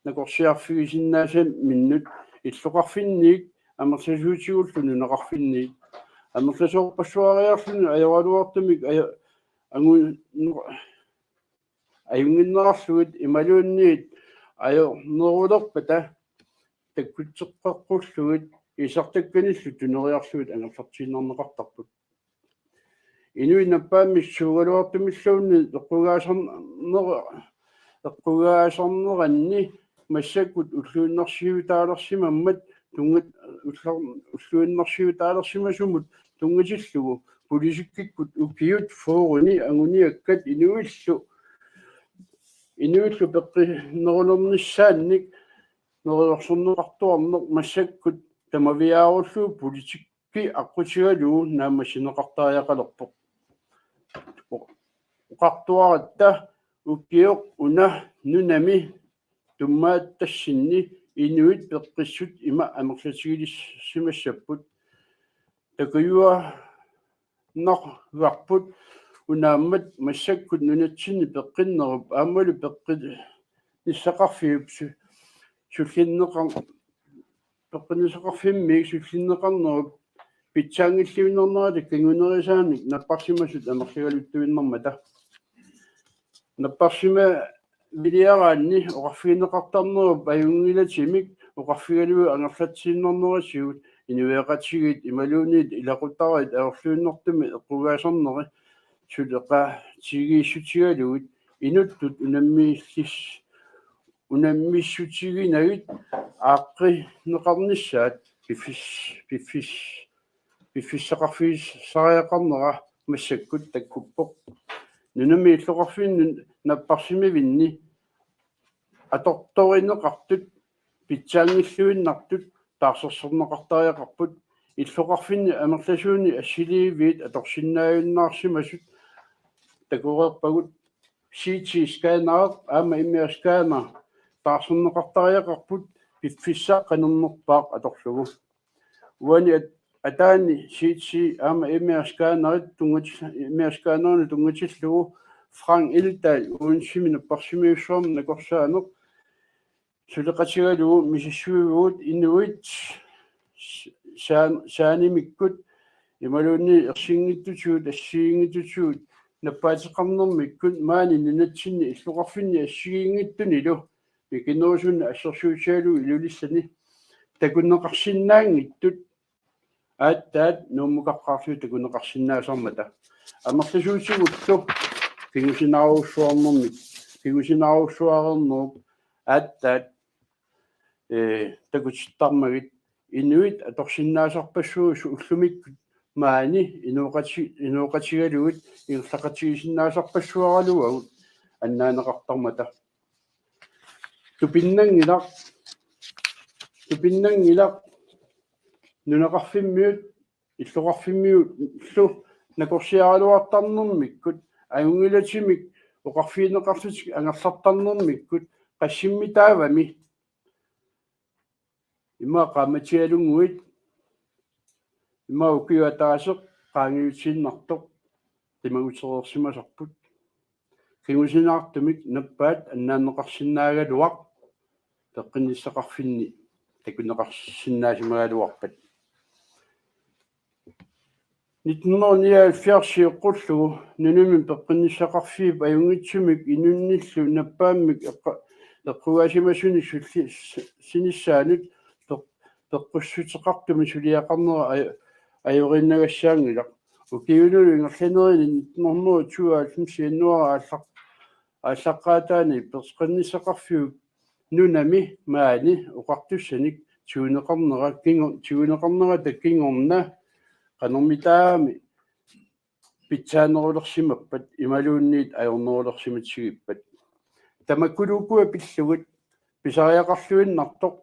nakorsiarfigisinnaasaminnut illoqarfinniit amerlasuutigullu nunaqarfinniit. Amerlasoorpassuariarluni ajoraluartumik ajo-, angu-, nu-, ajunnginnerarlugit imaluunniit ajornerulerpata takkutseqqeqqullugit iisartakkanillu tuneriarlugit angerlartiinnarneqartarput. Inuit nappaammik suugaluartumilluunniit eqqugaasarner-, eqqugaasarneranni massakkut ulluinnarsiutaalersimammat tunnga-, ullar-, ulluinnarsiutaalersimasumut tunngatillugu politikkikkut ukiut fyrreni anguniakkat inuillu, inuillu peqqinerulernissaannik neriorsorneqartuarneq massakkut tamaviaarullugu politikki aqqutigalugu naammassineqartariaqalerpoq. Oqartuaratta ukioq una nunami tummaatassinni inuit peqqissut ima amerlatigilissimassapput. Takujuannarparput unaammat massakkut nunatsinni peqqinnerup aammalu peqqinnissaqarfiup su-, sullinneqar-, peqqinnissaqarfimmiit sullinneqarnerup pitsaanngilluinnarnerata kingunerisaanik napparsimasut amerligaluttuinnarmata. Napparsimaviliaraanni oqarfigineqartarnerup ajunngilatimik oqarfigalugu angerlatsiinnarneratigut inuiaqatigiit imaluunniit ilaqutariit ajorluinnartumik eqqugaasarneri suleqatigiissutigalugit inuttut unammiillis-, unammissutiginagit aaqqineqarnissaat piffis-, piffis-, piffissaqarfigisariaqarnera massakkut takkuppoq. Nunami illoqarfinni napparsimavinni atortorineqartut pitsaanngilluinnartut taarsersorneqartariaqarput. Illoqarfinni amerlasuuni assiliiviit atorsinnaajunnaarsimasut takoreerpagut C T-scannerit aamma M R-scannerit taarserneqartariaqarput piffissaq qaninnerpaaq atorlugu. Uani at-, ataani C T aamma M R-scannerit tunngatil-, M R-scannerinut tunngatillugu Frank Eldahl Odensemi napparsimajussuarmut nakorsaaneq suleqatigalugu misissuivugut inuit s-, saan-, saanimikkut imaluunniit ersinngitsutigut assigiinngitsutigut nappaateqarnermikkut maani nunatsinni illoqarfinni assigiinngitsunilu mikinerusuni assersuutigalugu Ilulissani takuneqarsinnaanngitsut aatsaat Nuummukaqqaarlugit takuneqarsinnaasarmata. Amerlasuutigullu kingusinaarujussuarnermik, kingusinaarujussuareernerup aatsaat, ee, takutittarmagit inuit atorsinnaasarpassuit ullumikkut maani inooqati-, inooqatigalugit ingerlaqatigisinnaasarpassuaraluagut annaaneqartarmata. Tupinnanngilaq, tupinnanngilaq nunaqarfimmiut illoqarfimmiullu nakorsiaraluartarnermikkut, ajunngilatimik oqarfigineqarlutik angerlartarnermikkut, qassimmi taavami ima qaammatialunnguit, ima ukiup ataaseq qaangiutiinnartoq qimagutereersimasarput. Kingusinaartumik nappaat annaanneqarsinnaagaluaq peqqinnissaqarfinni takuneqarsinnaasimagaluarpat. Nitten hundrede nioghalvfjerds sioqqullugu nunami peqqinnissaqarfiup ajunngitsumik inunnillu nappaammik eqqa-, eqqugaasimasuni sulli-, s-, sinissaanut peq-, peqqussuteqartumik suliaqarnera aj-, ajoriinnagassaanngilaq. Ukiunilu ingerlanerini nitten hundrede tooghalvfems januaarip aallaq-, aallaqqaataani peqqinnissaqarfiup nunami maani oqartussanik tiguneqarnera kingu-, tiguneqarnerata kingorna qanormitaami pitsaanerulersimappat imaluunniit ajornerulersimatigippat. Tamakkuluukkua pillugit pisariaqarluinnartoq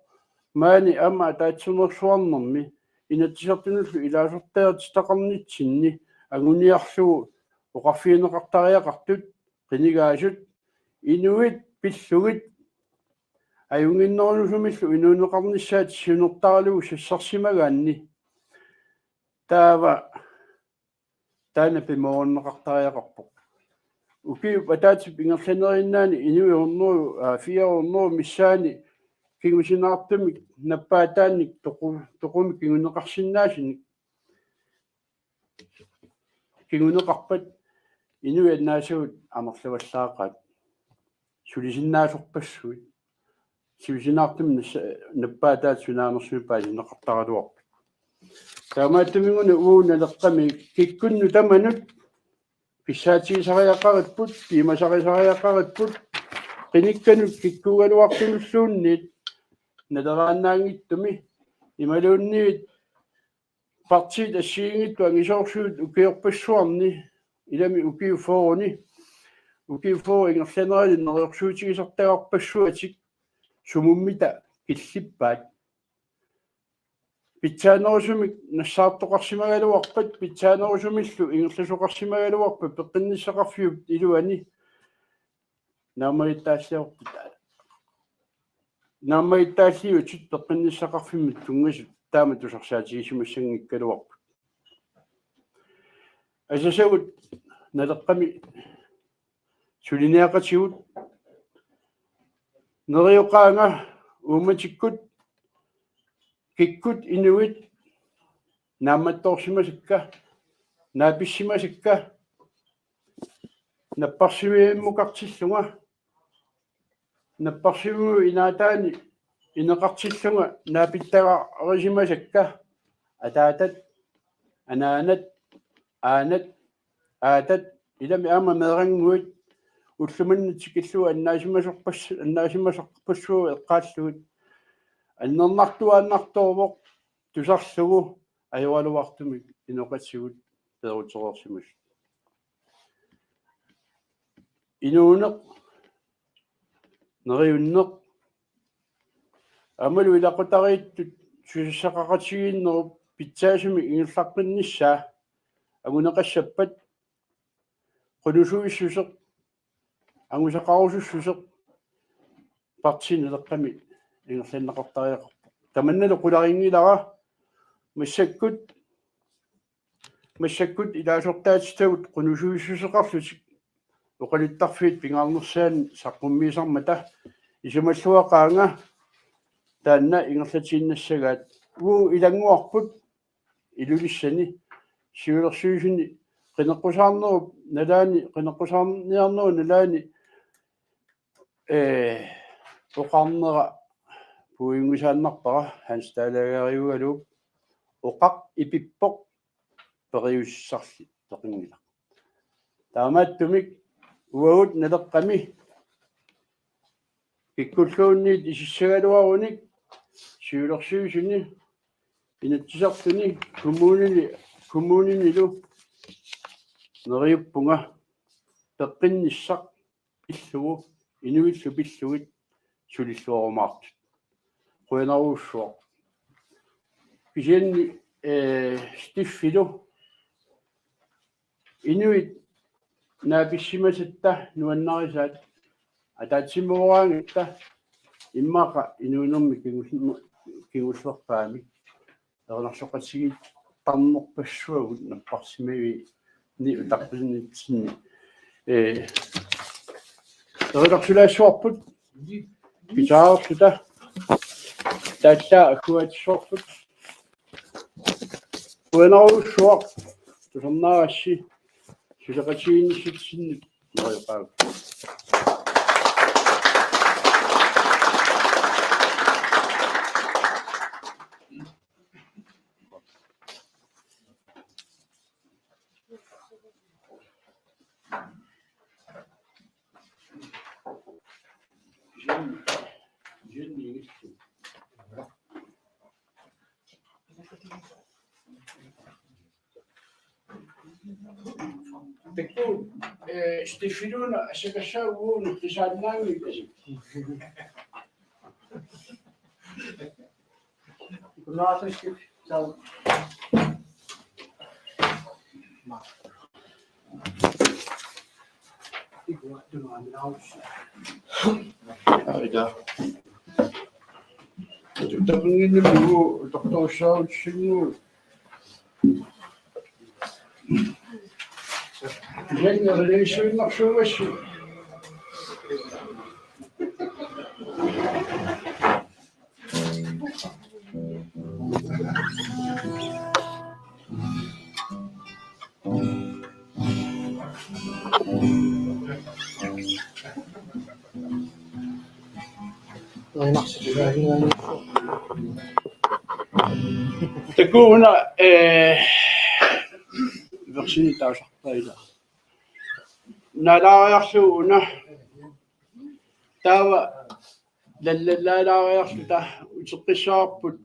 maani aamma ataatsimeersuarnermi Inatsisartunullu ilaasortaatitaqarnitsinni anguniarlugu oqarfigineqartariaqartut qinigaasut inuit pillugit ajunnginnerusumillu inuuneqarnissaat siunertaralugu sassarsimagaanni taava taanna pimoorunneqartariaqarpoq. Ukiup ataatsip ingerlaneriinnaani inuit hundrede, aa, fire hundrede missaanni kingusinaartumik nappaataannik toqu-, toqumik kinguneqarsinnaasunik kinguneqarpat inuit annaasagut amerlavallaaqaat. Sulisinnaasarpassuit. Siusinaartumik nassa-, nappaataat sunaanersunik paasineqartaraluarput. Taamaattumik-una uagut Naleqqami kikkunnut tamanut kissaatigisariaqaripput, piumasarisariaqaripput, qinikkanut kikkuugaluartunulluunniit naleraannaanngitsumi imaluunniit partiit assigiinngitsut angisoorsuit ukiorpassuarni, ilami ukiut fyrreni, ukiut fyrre ingerlanerani neriorsuutigisartagarpassuatik sumummita killippaat. Pitsaanerusumik nassaartoqarsimagaluarpat pitsaanerusumillu ingerlasoqarsimagaluarpat peqqinnissaqarfiup iluani naammagittaalliortut. Naammagittaalliuutit peqqinnissaqarfimmut tunngasut taama tusarsaatigisimanngikkagaluarput. Asasagut Naleqqami suliniaqatigut neriuqaanga uummatikkut kikkut inuit naammattoorsimasakka, naapissimasakka, napparsimmavimmukartillunga, napparsimmavimmi inaataani ineqartillunga naapittagarisimasakka, ataatat, anaanat, aanat, aatat, ilami aamma meerannguit, ulloq manna tikillugu annaasimasorpas-, annaasimasarpassuit eqqaallugit, annernartuaannartoorpoq tusarlugu ajoraluartumik inoqatigut peerutereersimasut. Inuuneq, neriunneq, aammalu ilaqutariittut susassaqaqatigiinnerup pitsaasumik ingerlaqqinnissaa anguneqassappat qunusuissuseq angusaqarusussuseq Partii Naleqqami ingerlanneqartariaqarpoq. Tamannalu qularinngilara massakkut, massakkut ilaasortaatitagut qunusuissuseqarlutik oqaluttarfiit pingaarnersaannik saqqummiisarmata. Isumalluaqaanga taanna ingerlatiinnassagaat. Uagut ilannguarput Ilulissani siulersuisuni qineqqusaarnerup nalaani, qineqqusaarniarnerup nalaani, ee, oqarnera puigunngisaannarpara, Hans Dalager-iugaluup: Oqaq ipippoq, periussisarli peqinngilaq. Taamaattumik uagut Naleqqami kikkulluunniit isissagaluarunik siulersuisuni, Inatsisartuni, kommunini, kommuninilu neriuppunga peqqinnissaq pillugu, inuillu pillugit sulilluarumaartut. Qujanarujussuaq. Kisianni, ee, Steffilu inuit naapissimasatta nuannarisaat, ataatsimooraangatta immaqa inuunermi kingus-, kingullerpaamik erinarsoqatigiittarnerpassuagut napparsimmavimmi utaqqinnitsinni. Ee, erinarsuaassuarput, pitsaanerluta, taallaat agguaatissuarput. Qujanarujussuaq, tusarnaarassi suleqatigiinnissitsinni neriuqaagut. Steffiluuna asakassaagut nukisaannaanngilasi. Kunaasassi sau. Aida. Tamanginnilu doktorsaarutsigu. Ilanni religionnersuugassi. Takuuna, eh, versini taasarpaat ila. Naalaariarlugu una taava lallallaalaariarluta uteqqissavarput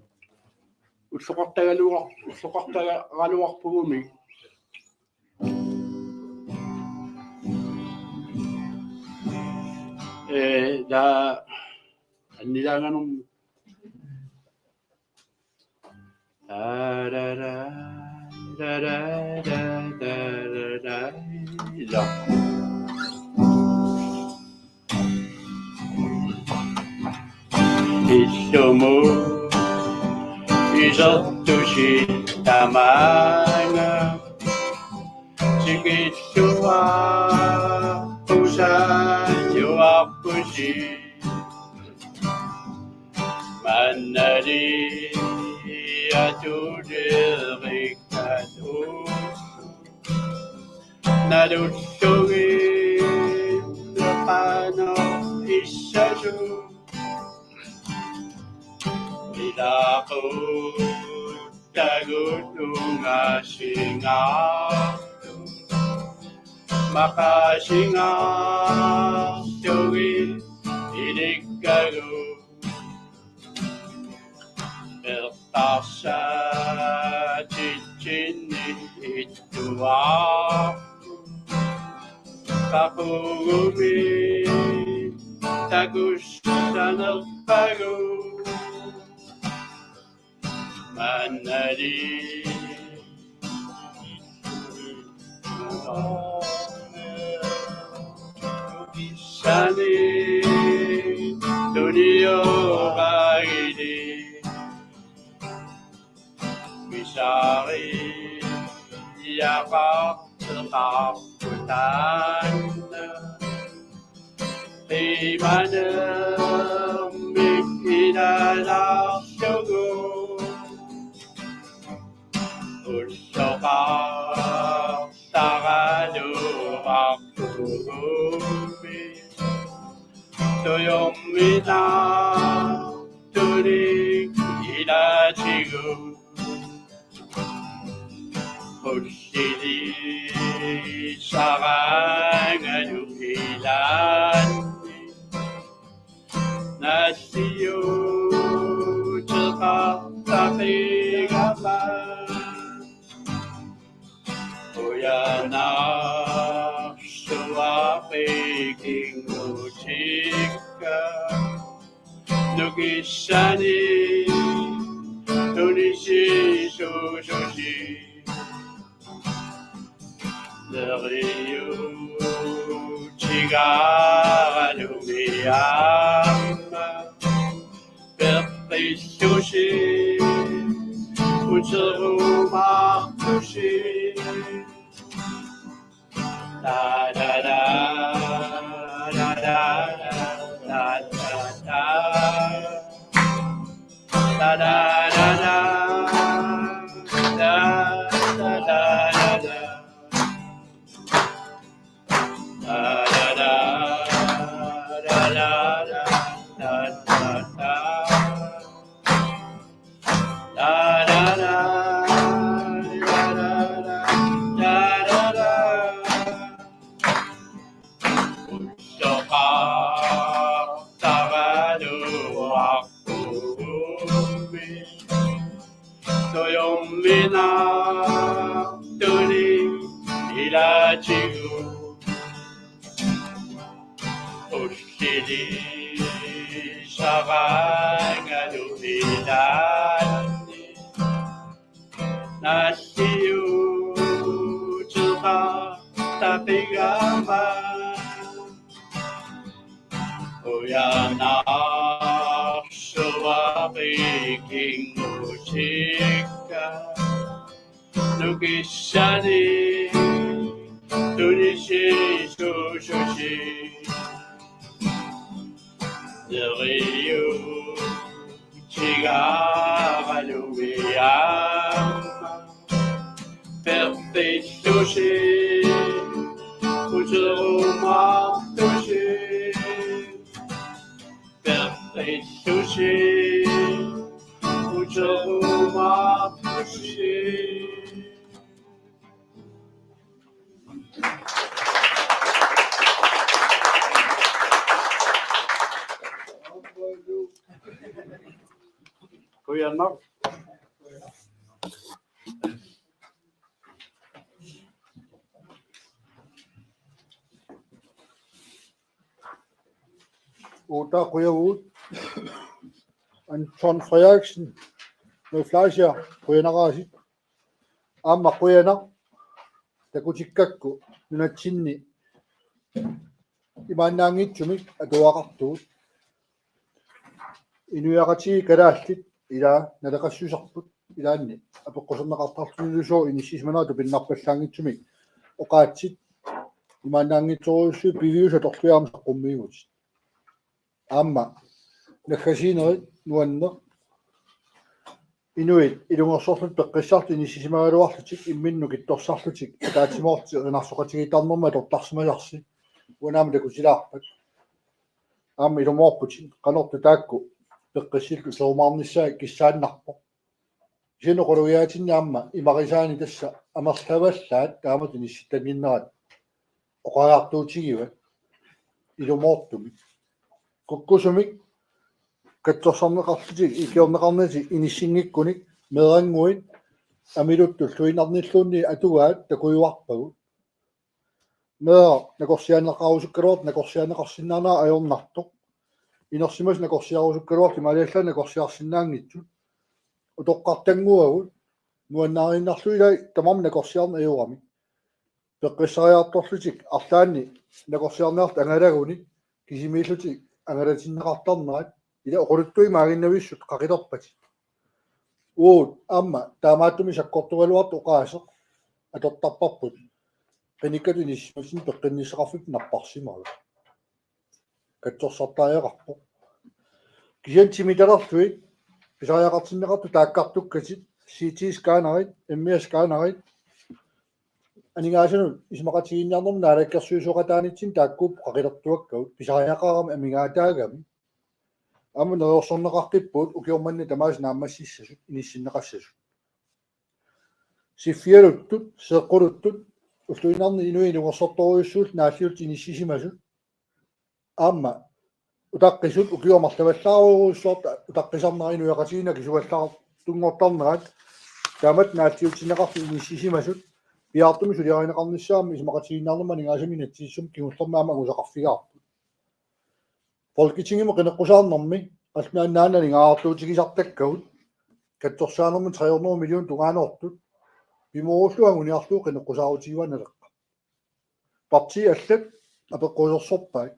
ulloqartagaluar-, ulloqartagaraluarpugumi. Eh, taava annilaanganermut. Illumut isertusi tamaanga tikilluarpusi, juarpusi. Maannali atulerikkalu nalullugit qanoq issasut. Ilaqut tagutungasingaartu maqasingaartugit ilikkagut. Eqqarsaatitsinni ittuarput qaqugumi takussanerpagut. Maannali sani tunioraagili misari jaqarteqarputaan. Qimanermik ilaalaarlugu ulloqartaraluarpugummi tujorminaartunik ilaatigut. Qulliliisaraangalu ilaanni nalliuteqartaqigamaat. Ujanarsuaqikingutikka nukissani tunisisuususi. Neriuutigaaralumi aamma peqqillusi uterumaartusi. La, la, la, la, la, la, la, la, la. La, la, la, la. La, la, la, la, la. La, la, la, la, la, la, la, la. La, la, la, la, la, la, la, la, la. Ulloqartaraluarpugummi tujorminaartunik ilaatigut. Ilisaraangalu ilaanni nalliuteqartaqigama ujanarsuaqikingutikka nukissani tunisiisuususi neriu tigaaralumi aamma peqqillusi uterumaartusi peqqillusi uterumaartusi. Qujanaq. Uta qujavugut. Anton Frederiksen, Nø Fleischer, qujanaraasit. Aamma qujanaq takutikkakku nunatsinni imaannaanngitsumik atuaqartugut. Inuiaqatigiit kalaallit ilaa naleqassuserput ilaanni apeqquserneqartarlunilusooq inissisimanerat tupinnarpallaanngitsumik oqaatsit imaannaanngitsorujussuit piviusut atorlugit aamma saqqummiivutit. Aamma naggasiinerit nuanneq inuit ilungersorlutik peqqissartut inissisimagaluarlutik imminnut nukittorsarlutik ataatsimoorlutik erinarsoqatigiittarnermut atortarsimasarsi uanga aamma takutilaarpat. Aamma ilumoorputit qanortut taakku peqqissillutik uterumaarnissaat kissaannarpoq. Kisianni oqalugiaatinni aamma imarisaani tassa amerlavallaat taamatut inissittannginnerat oqariartuutigivat ilumoortumik. Kukkusumik katsorsarneqarlutik ikiorneqarnatik inissinngikkunik meerannguit amiluttut tulluinnarnilluunniit atugaat takujuarpagut. Meeraq nakorsiaanneqarusukkaluartoq nakorsiaanneqarsinnaanera ajornartoq. Inersimasut nakorsiarusukkaluartut imaaliallaannaq nakorsiarsinnaanngitsut. Utoqqartannguagut nuannaariinnarlugu ilai tamarmik nakorsiarneq ajorami. Peqqissariartorlutik arlaanni nakorsiarniarlutik angalaguni kisimiillutik angalatinneqartarnerat ila oqaluttuinnaq imaaginnavissut qaqilerpatit. Uagut aamma taamaattumik sakkortugaluartoq oqaaseq atortarparput. Qinikkatut inissisimasunut peqqinnissaqarfipput napparsimavoq. Katsorsartariaqarpoq. Kisianni timitalerlugit pisariaqartinneqartut taakkartukkatit, C T-scannerit, M R-scannerit, aningaasanut isumaqatigiinniarnermut naalakkersuisooqataanitsinni taakkuupput qaqilertuakkagut pisariaqarami amigaataagami. Aamma neriorsorneqaqqippugut ukioq manna tamaasa naammassissasut inissinneqassasut. Siffialuttut, seeqquluttut, ulluinnarni inuit ilungersortorujussuullutik naalliullutik inissisimasut. Aamma utaqqisut ukiut amerlavallaarujussuartut utaqqisarnerat inuiaqatigiinni akisuallaartunngortarnerat taamatut naalliutsinneqartut inissisimasut piaartumik suliarineqarnissaat aamma isumaqatigiinniarnermut aningaasanik inatsisissaq kingullermik aamma angusaqarfigaarput. Folketingimi qineqqusaarnermi qallunaat nunaanni aningaasartuutigisartakkagut katsorsaanermut tre hundrede millionit tungaanoortut pimoorullugu anguniarlugu qineqqusaarutigivaat Naleqqap. Partiit allat apeqqusersorpaat.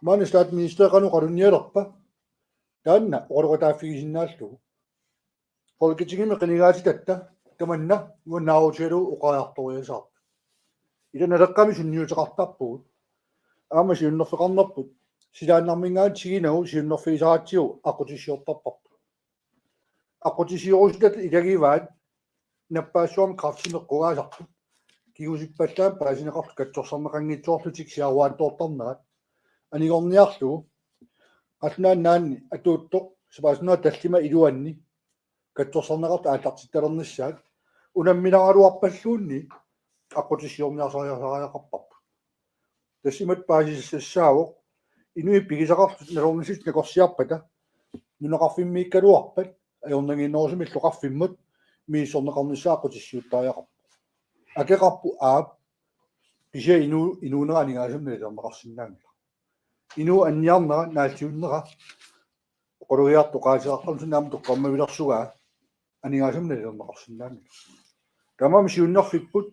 Maani statsministeri qanoq oqalunnialerpa? Taanna oqaloqataaffigisinnaallugu. Folketingimi qinigaatitatta tamanna nuannaarutigalugu oqariartoriasaarput. Ila Naleqqami sunniuteqartarpugut. Aamma siunnerfeqarnerput silaannarminngaanniit tiginagu siunnerfigisaratsigu aqqutissiortarparput. Aqqutissiorusutatta ilagivaat nappaassuarnik kræftimik eqqugaasartut. Kingusippallaamik paasineqartut katsorsarneqanngitsoorlutik siaruaantoortarnerat. Anigorniarlugu qallunaat nunaanni atuuttoq sapaatip-akunnera tallimat iluanni katsorsarneqartut aallartittalernissaat unamminaraluarpalluunniit aqqutissiorniarsariaqarparput. Tassa imatut paasisassaavoq inuit pigisaqartut nalornisut nakorsiarpata nunaqarfimmiikkaluarpat ajornannginnerusumik illoqarfimmut misissorneqarnissaa aqqutissiuuttariaqarpoq. Akeqarpoq aap kisianni inu-, inuunera aningaasanut nalilerneqarsinnaanngilaq. Inuup anniarnera, naalliunnera, oqalugiartoqaatigaartarlutik aamma toqqammavilersugaa aningaasanik nalilerneqarsinnaanngilaq. Tamanna siunnerfipput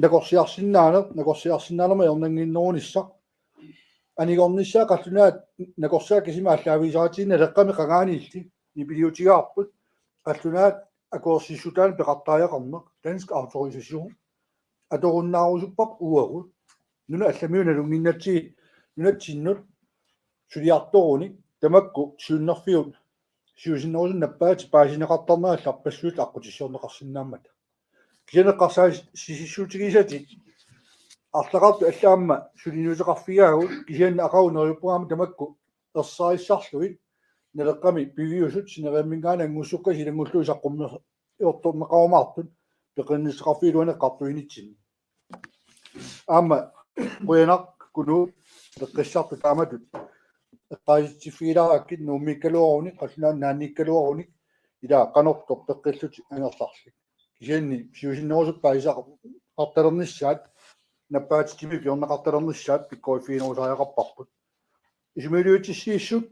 nakorsiarsinnaaneq, nakorsiarsinnaanermut ajornannginnerunissaq. Anigornissaa qallunaat nakorsaat kisimi aallaavigisaratigiinneq Naleqqami qangaaniilli nipiliutigaarput qallunaat akuersissutaannik peqartariaqarneq, dansk autorisation, atorunnaarusuppara uagut. Nunat allamiut nalunnginnatsigit nunatsinnut suliartorunik tamakku siunnerfigut siusinnerusunik nappaatit paasineqartarnerat allarpassuit aqqutissiorneqarsinnaammata. Kisianni eqqarsaatissutigisatit arlaqartut alla aamma suliniuteqarfigaagut, kisianni aqagu neriuppunga aamma tamakku ersarissarlugit Naleqqami piviusut sineriamminngaanniit angussukkasit ilanngullugit saqqummiortorneqarumaartut peqqinnissaqarfiit iluanni eqqartuinitsinni. Aamma qujanaq Kunuup peqqissartut taamatut eqqaasitsiffigilaarakkit Nuummiikkaluarunik, qallunaanut naanniikkaluarunik, ilaa qanortoq peqqillutik angerlarlik. Kisianni siusinnerusukkut paasisaqartalernissaat, nappaatitsimik ukiorneqartalernissaat pikkoriffiginerusariaqarparput. Isumaliutissiissut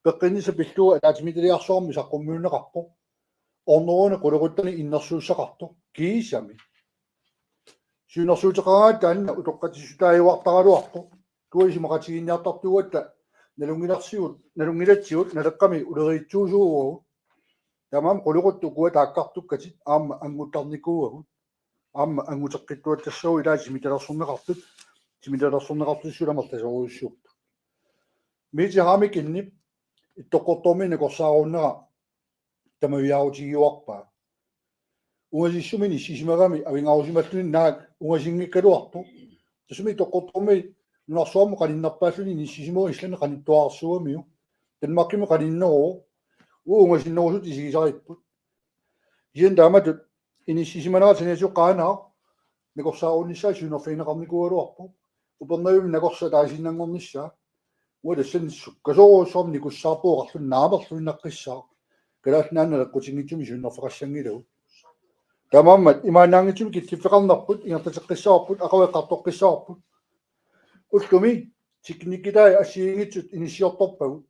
peqqinnissaq pillugu ataatsimiititaliarsuarmik saqqummiunneqarpoq. Orneruini qulequttani innersuussaqartoq kiisami. Siunnersuuteqaraangat taanna utoqqatsissutaajuartaraluarpoq. Tuat isumaqatigiinniartartuugatta nalunngilarsigut, nalunngilatsigut Naleqqami uleriitsuusuugatta. Tamanna qulequttat ukua taakkartukkatit aamma annguttarnikuuagut. Aamma annguteqqittuattassavagut ilaa timitalersorneqartut, timitalersorneqartut suli amerlasoorujussuupput. Mette Hamikenip Ittoqqortoormiit nakorsaarunnerat tamaviaarutigiuarpaa. Ungasissumi inissisimagami avingaarusimalluni naak ungasinngikkaluarpoq. Tassami Ittoqqortoormiit nunarsuarmut qaninnerpaalluni inissisimavoq, Islandimi qanittuararsuugamiuk. Danmarkimi qaninneruvoq. Uagut ungasinnerusutut isigisaripput. Kisianni taamatut inissisimanera saniatigut Qaanaaq nakorsaarunnissaa siunerfigineqarnikuugaluarpoq. Upernavimmi nakorsaq ataasiinnanngornissaa. Uanga tassani sukkasoorujussuarmik nikussaarpugut, oqarluni naamerluinnaqqissaaq. Kalaallit Nunaanni naleqqutinngitsumik siunnerfeqassanngilagut. Taamaammat imaannaanngitsumik killiffeqarnerput ingerlateqqissavarput, aqagu eqqartoqqissavarput. Ullumi teknikkitai assigiinngitsut inissiortorpagut.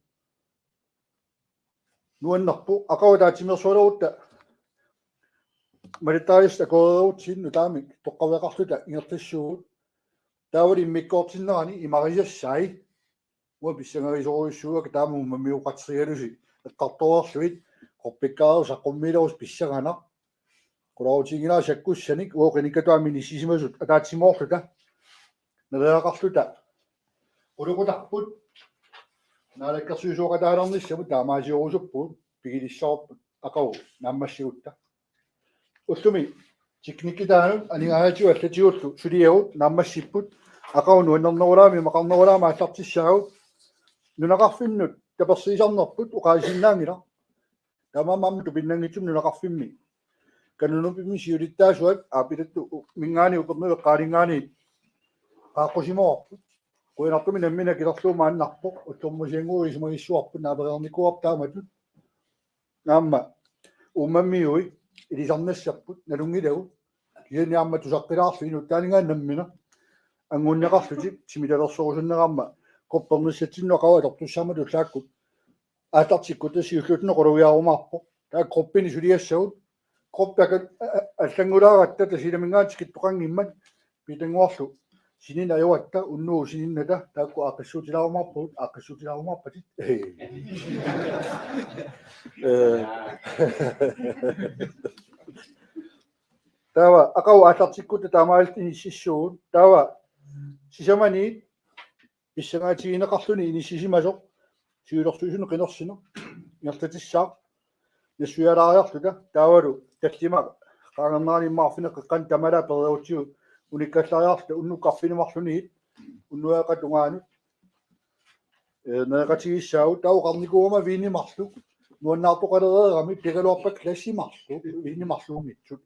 Nuannerpoq, aqagu ataatsimeersualerutta malittarisassat akuererutsigit nutaamik toqqaveqarluta ingerlassuugut. Taavali immikkoortinnerani imarisassai. Uanga pissangavisorujussuuakka taama uummammiuuqatsigalusi eqqartoreerlugit, quppikkaaru saqqummiilerussi pissanganaq. Qularutiginngilara sakkussanik, uagut qinikkatut aamma inissisimasut ataatsimoorluta neriaqarluta qulequtarput naalakkersuisooqataalernissamut taamaasiorusuppugut, pigilissavarput aqagu naammassigutta. Ullumi teknikkitaanut aningaasatigut allatigullu suliagut naammassipput, aqagu nuannernerulaamik imaqarnerulaamik aallartissaagut. Nunaqarfinnut tapersiisarnerput oqaasiinnaanngilaq. Taamaammat aamma tupinnanngitsumik nunaqarfimmi Kanunupimmi siulittaasuat Aapilattut u-, minngaanniit Upernaviup eqqaaninngaanniit qaaqqusimavarput. Qujanartumik nammineq akilerlugu maannarpoq, ullormusiannguit isumagissavarput, naapereernikuuarput taamatut. Aamma uummammiui ilisarnassapput nalunngilagut. Kisianni aamma tusaqqilaarlugit inuttaaninngaanniit nammineq angunneqarlutik timitalersorusunnerat aamma quppernissatsinnut aqagu atortussaammat ullaakkut aallartikkutta siulliulluni oqalugiarumaarpoq. Taava gruppini suliassagut. Gruppi aka-, a-, a-, allanngulaaratta Tasiilaminngaanniit tikittoqanngimmat, Piitannguarlu sinineq ajoratta, unnugu sininnata, taakku aaqqissuutilaarumaarpagut, aaqqissuutilaarumaarpatit. Ee. Taava aqagu aallartikkutta taamaalilluta inississuugut. Taava sisamaniit pissangaatigineqarluni inissisimasoq siulersuisuni qinersineq ingerlatissaaq nassuiaalaariarluta, taavalu tallimat qaangernerani immaqa arfineq-qeqqani tamalaat pereerutsigu unikkallariarluta unnukka arfineq-marlunniit unnuap tungaanut, ee, nereqatigissaagut. Taava oqarnikuugama viini marluk nuannaartoqalereerami, pigaluarpat glassi marluk, viini marluunngitsut.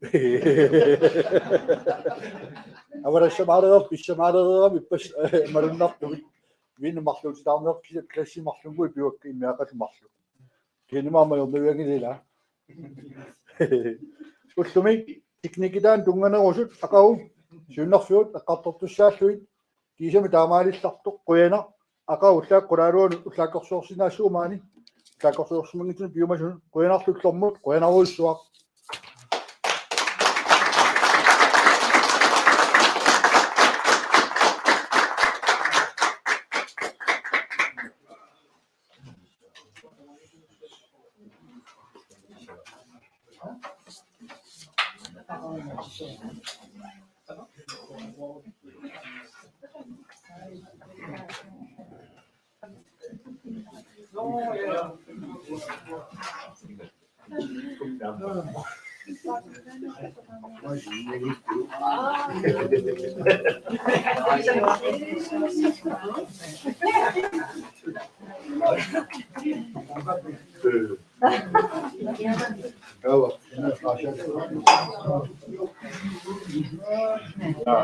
Avalassamaalereerput, pissamaalereerami ippassaq, ee, malunnartumik. Viini marluutitaarneq, kisianni glassi marlunnguit piuakka, immiaqqat marluk. Kisianni aamma ajornavianngilaq ilaa. Ullumi teknikkitaanut tunnganerusut aqagu siunnerfigut eqqartortussaallugit, kiisami taamaalillartoq, qujanaq. aqagu ullaakkut qulaaluanut ullaakkorsiorsinnaassagummi, ullaakkorsiorsimanngitsunik piumasunut, qujanarlu ullormut, qujanarujussuaq.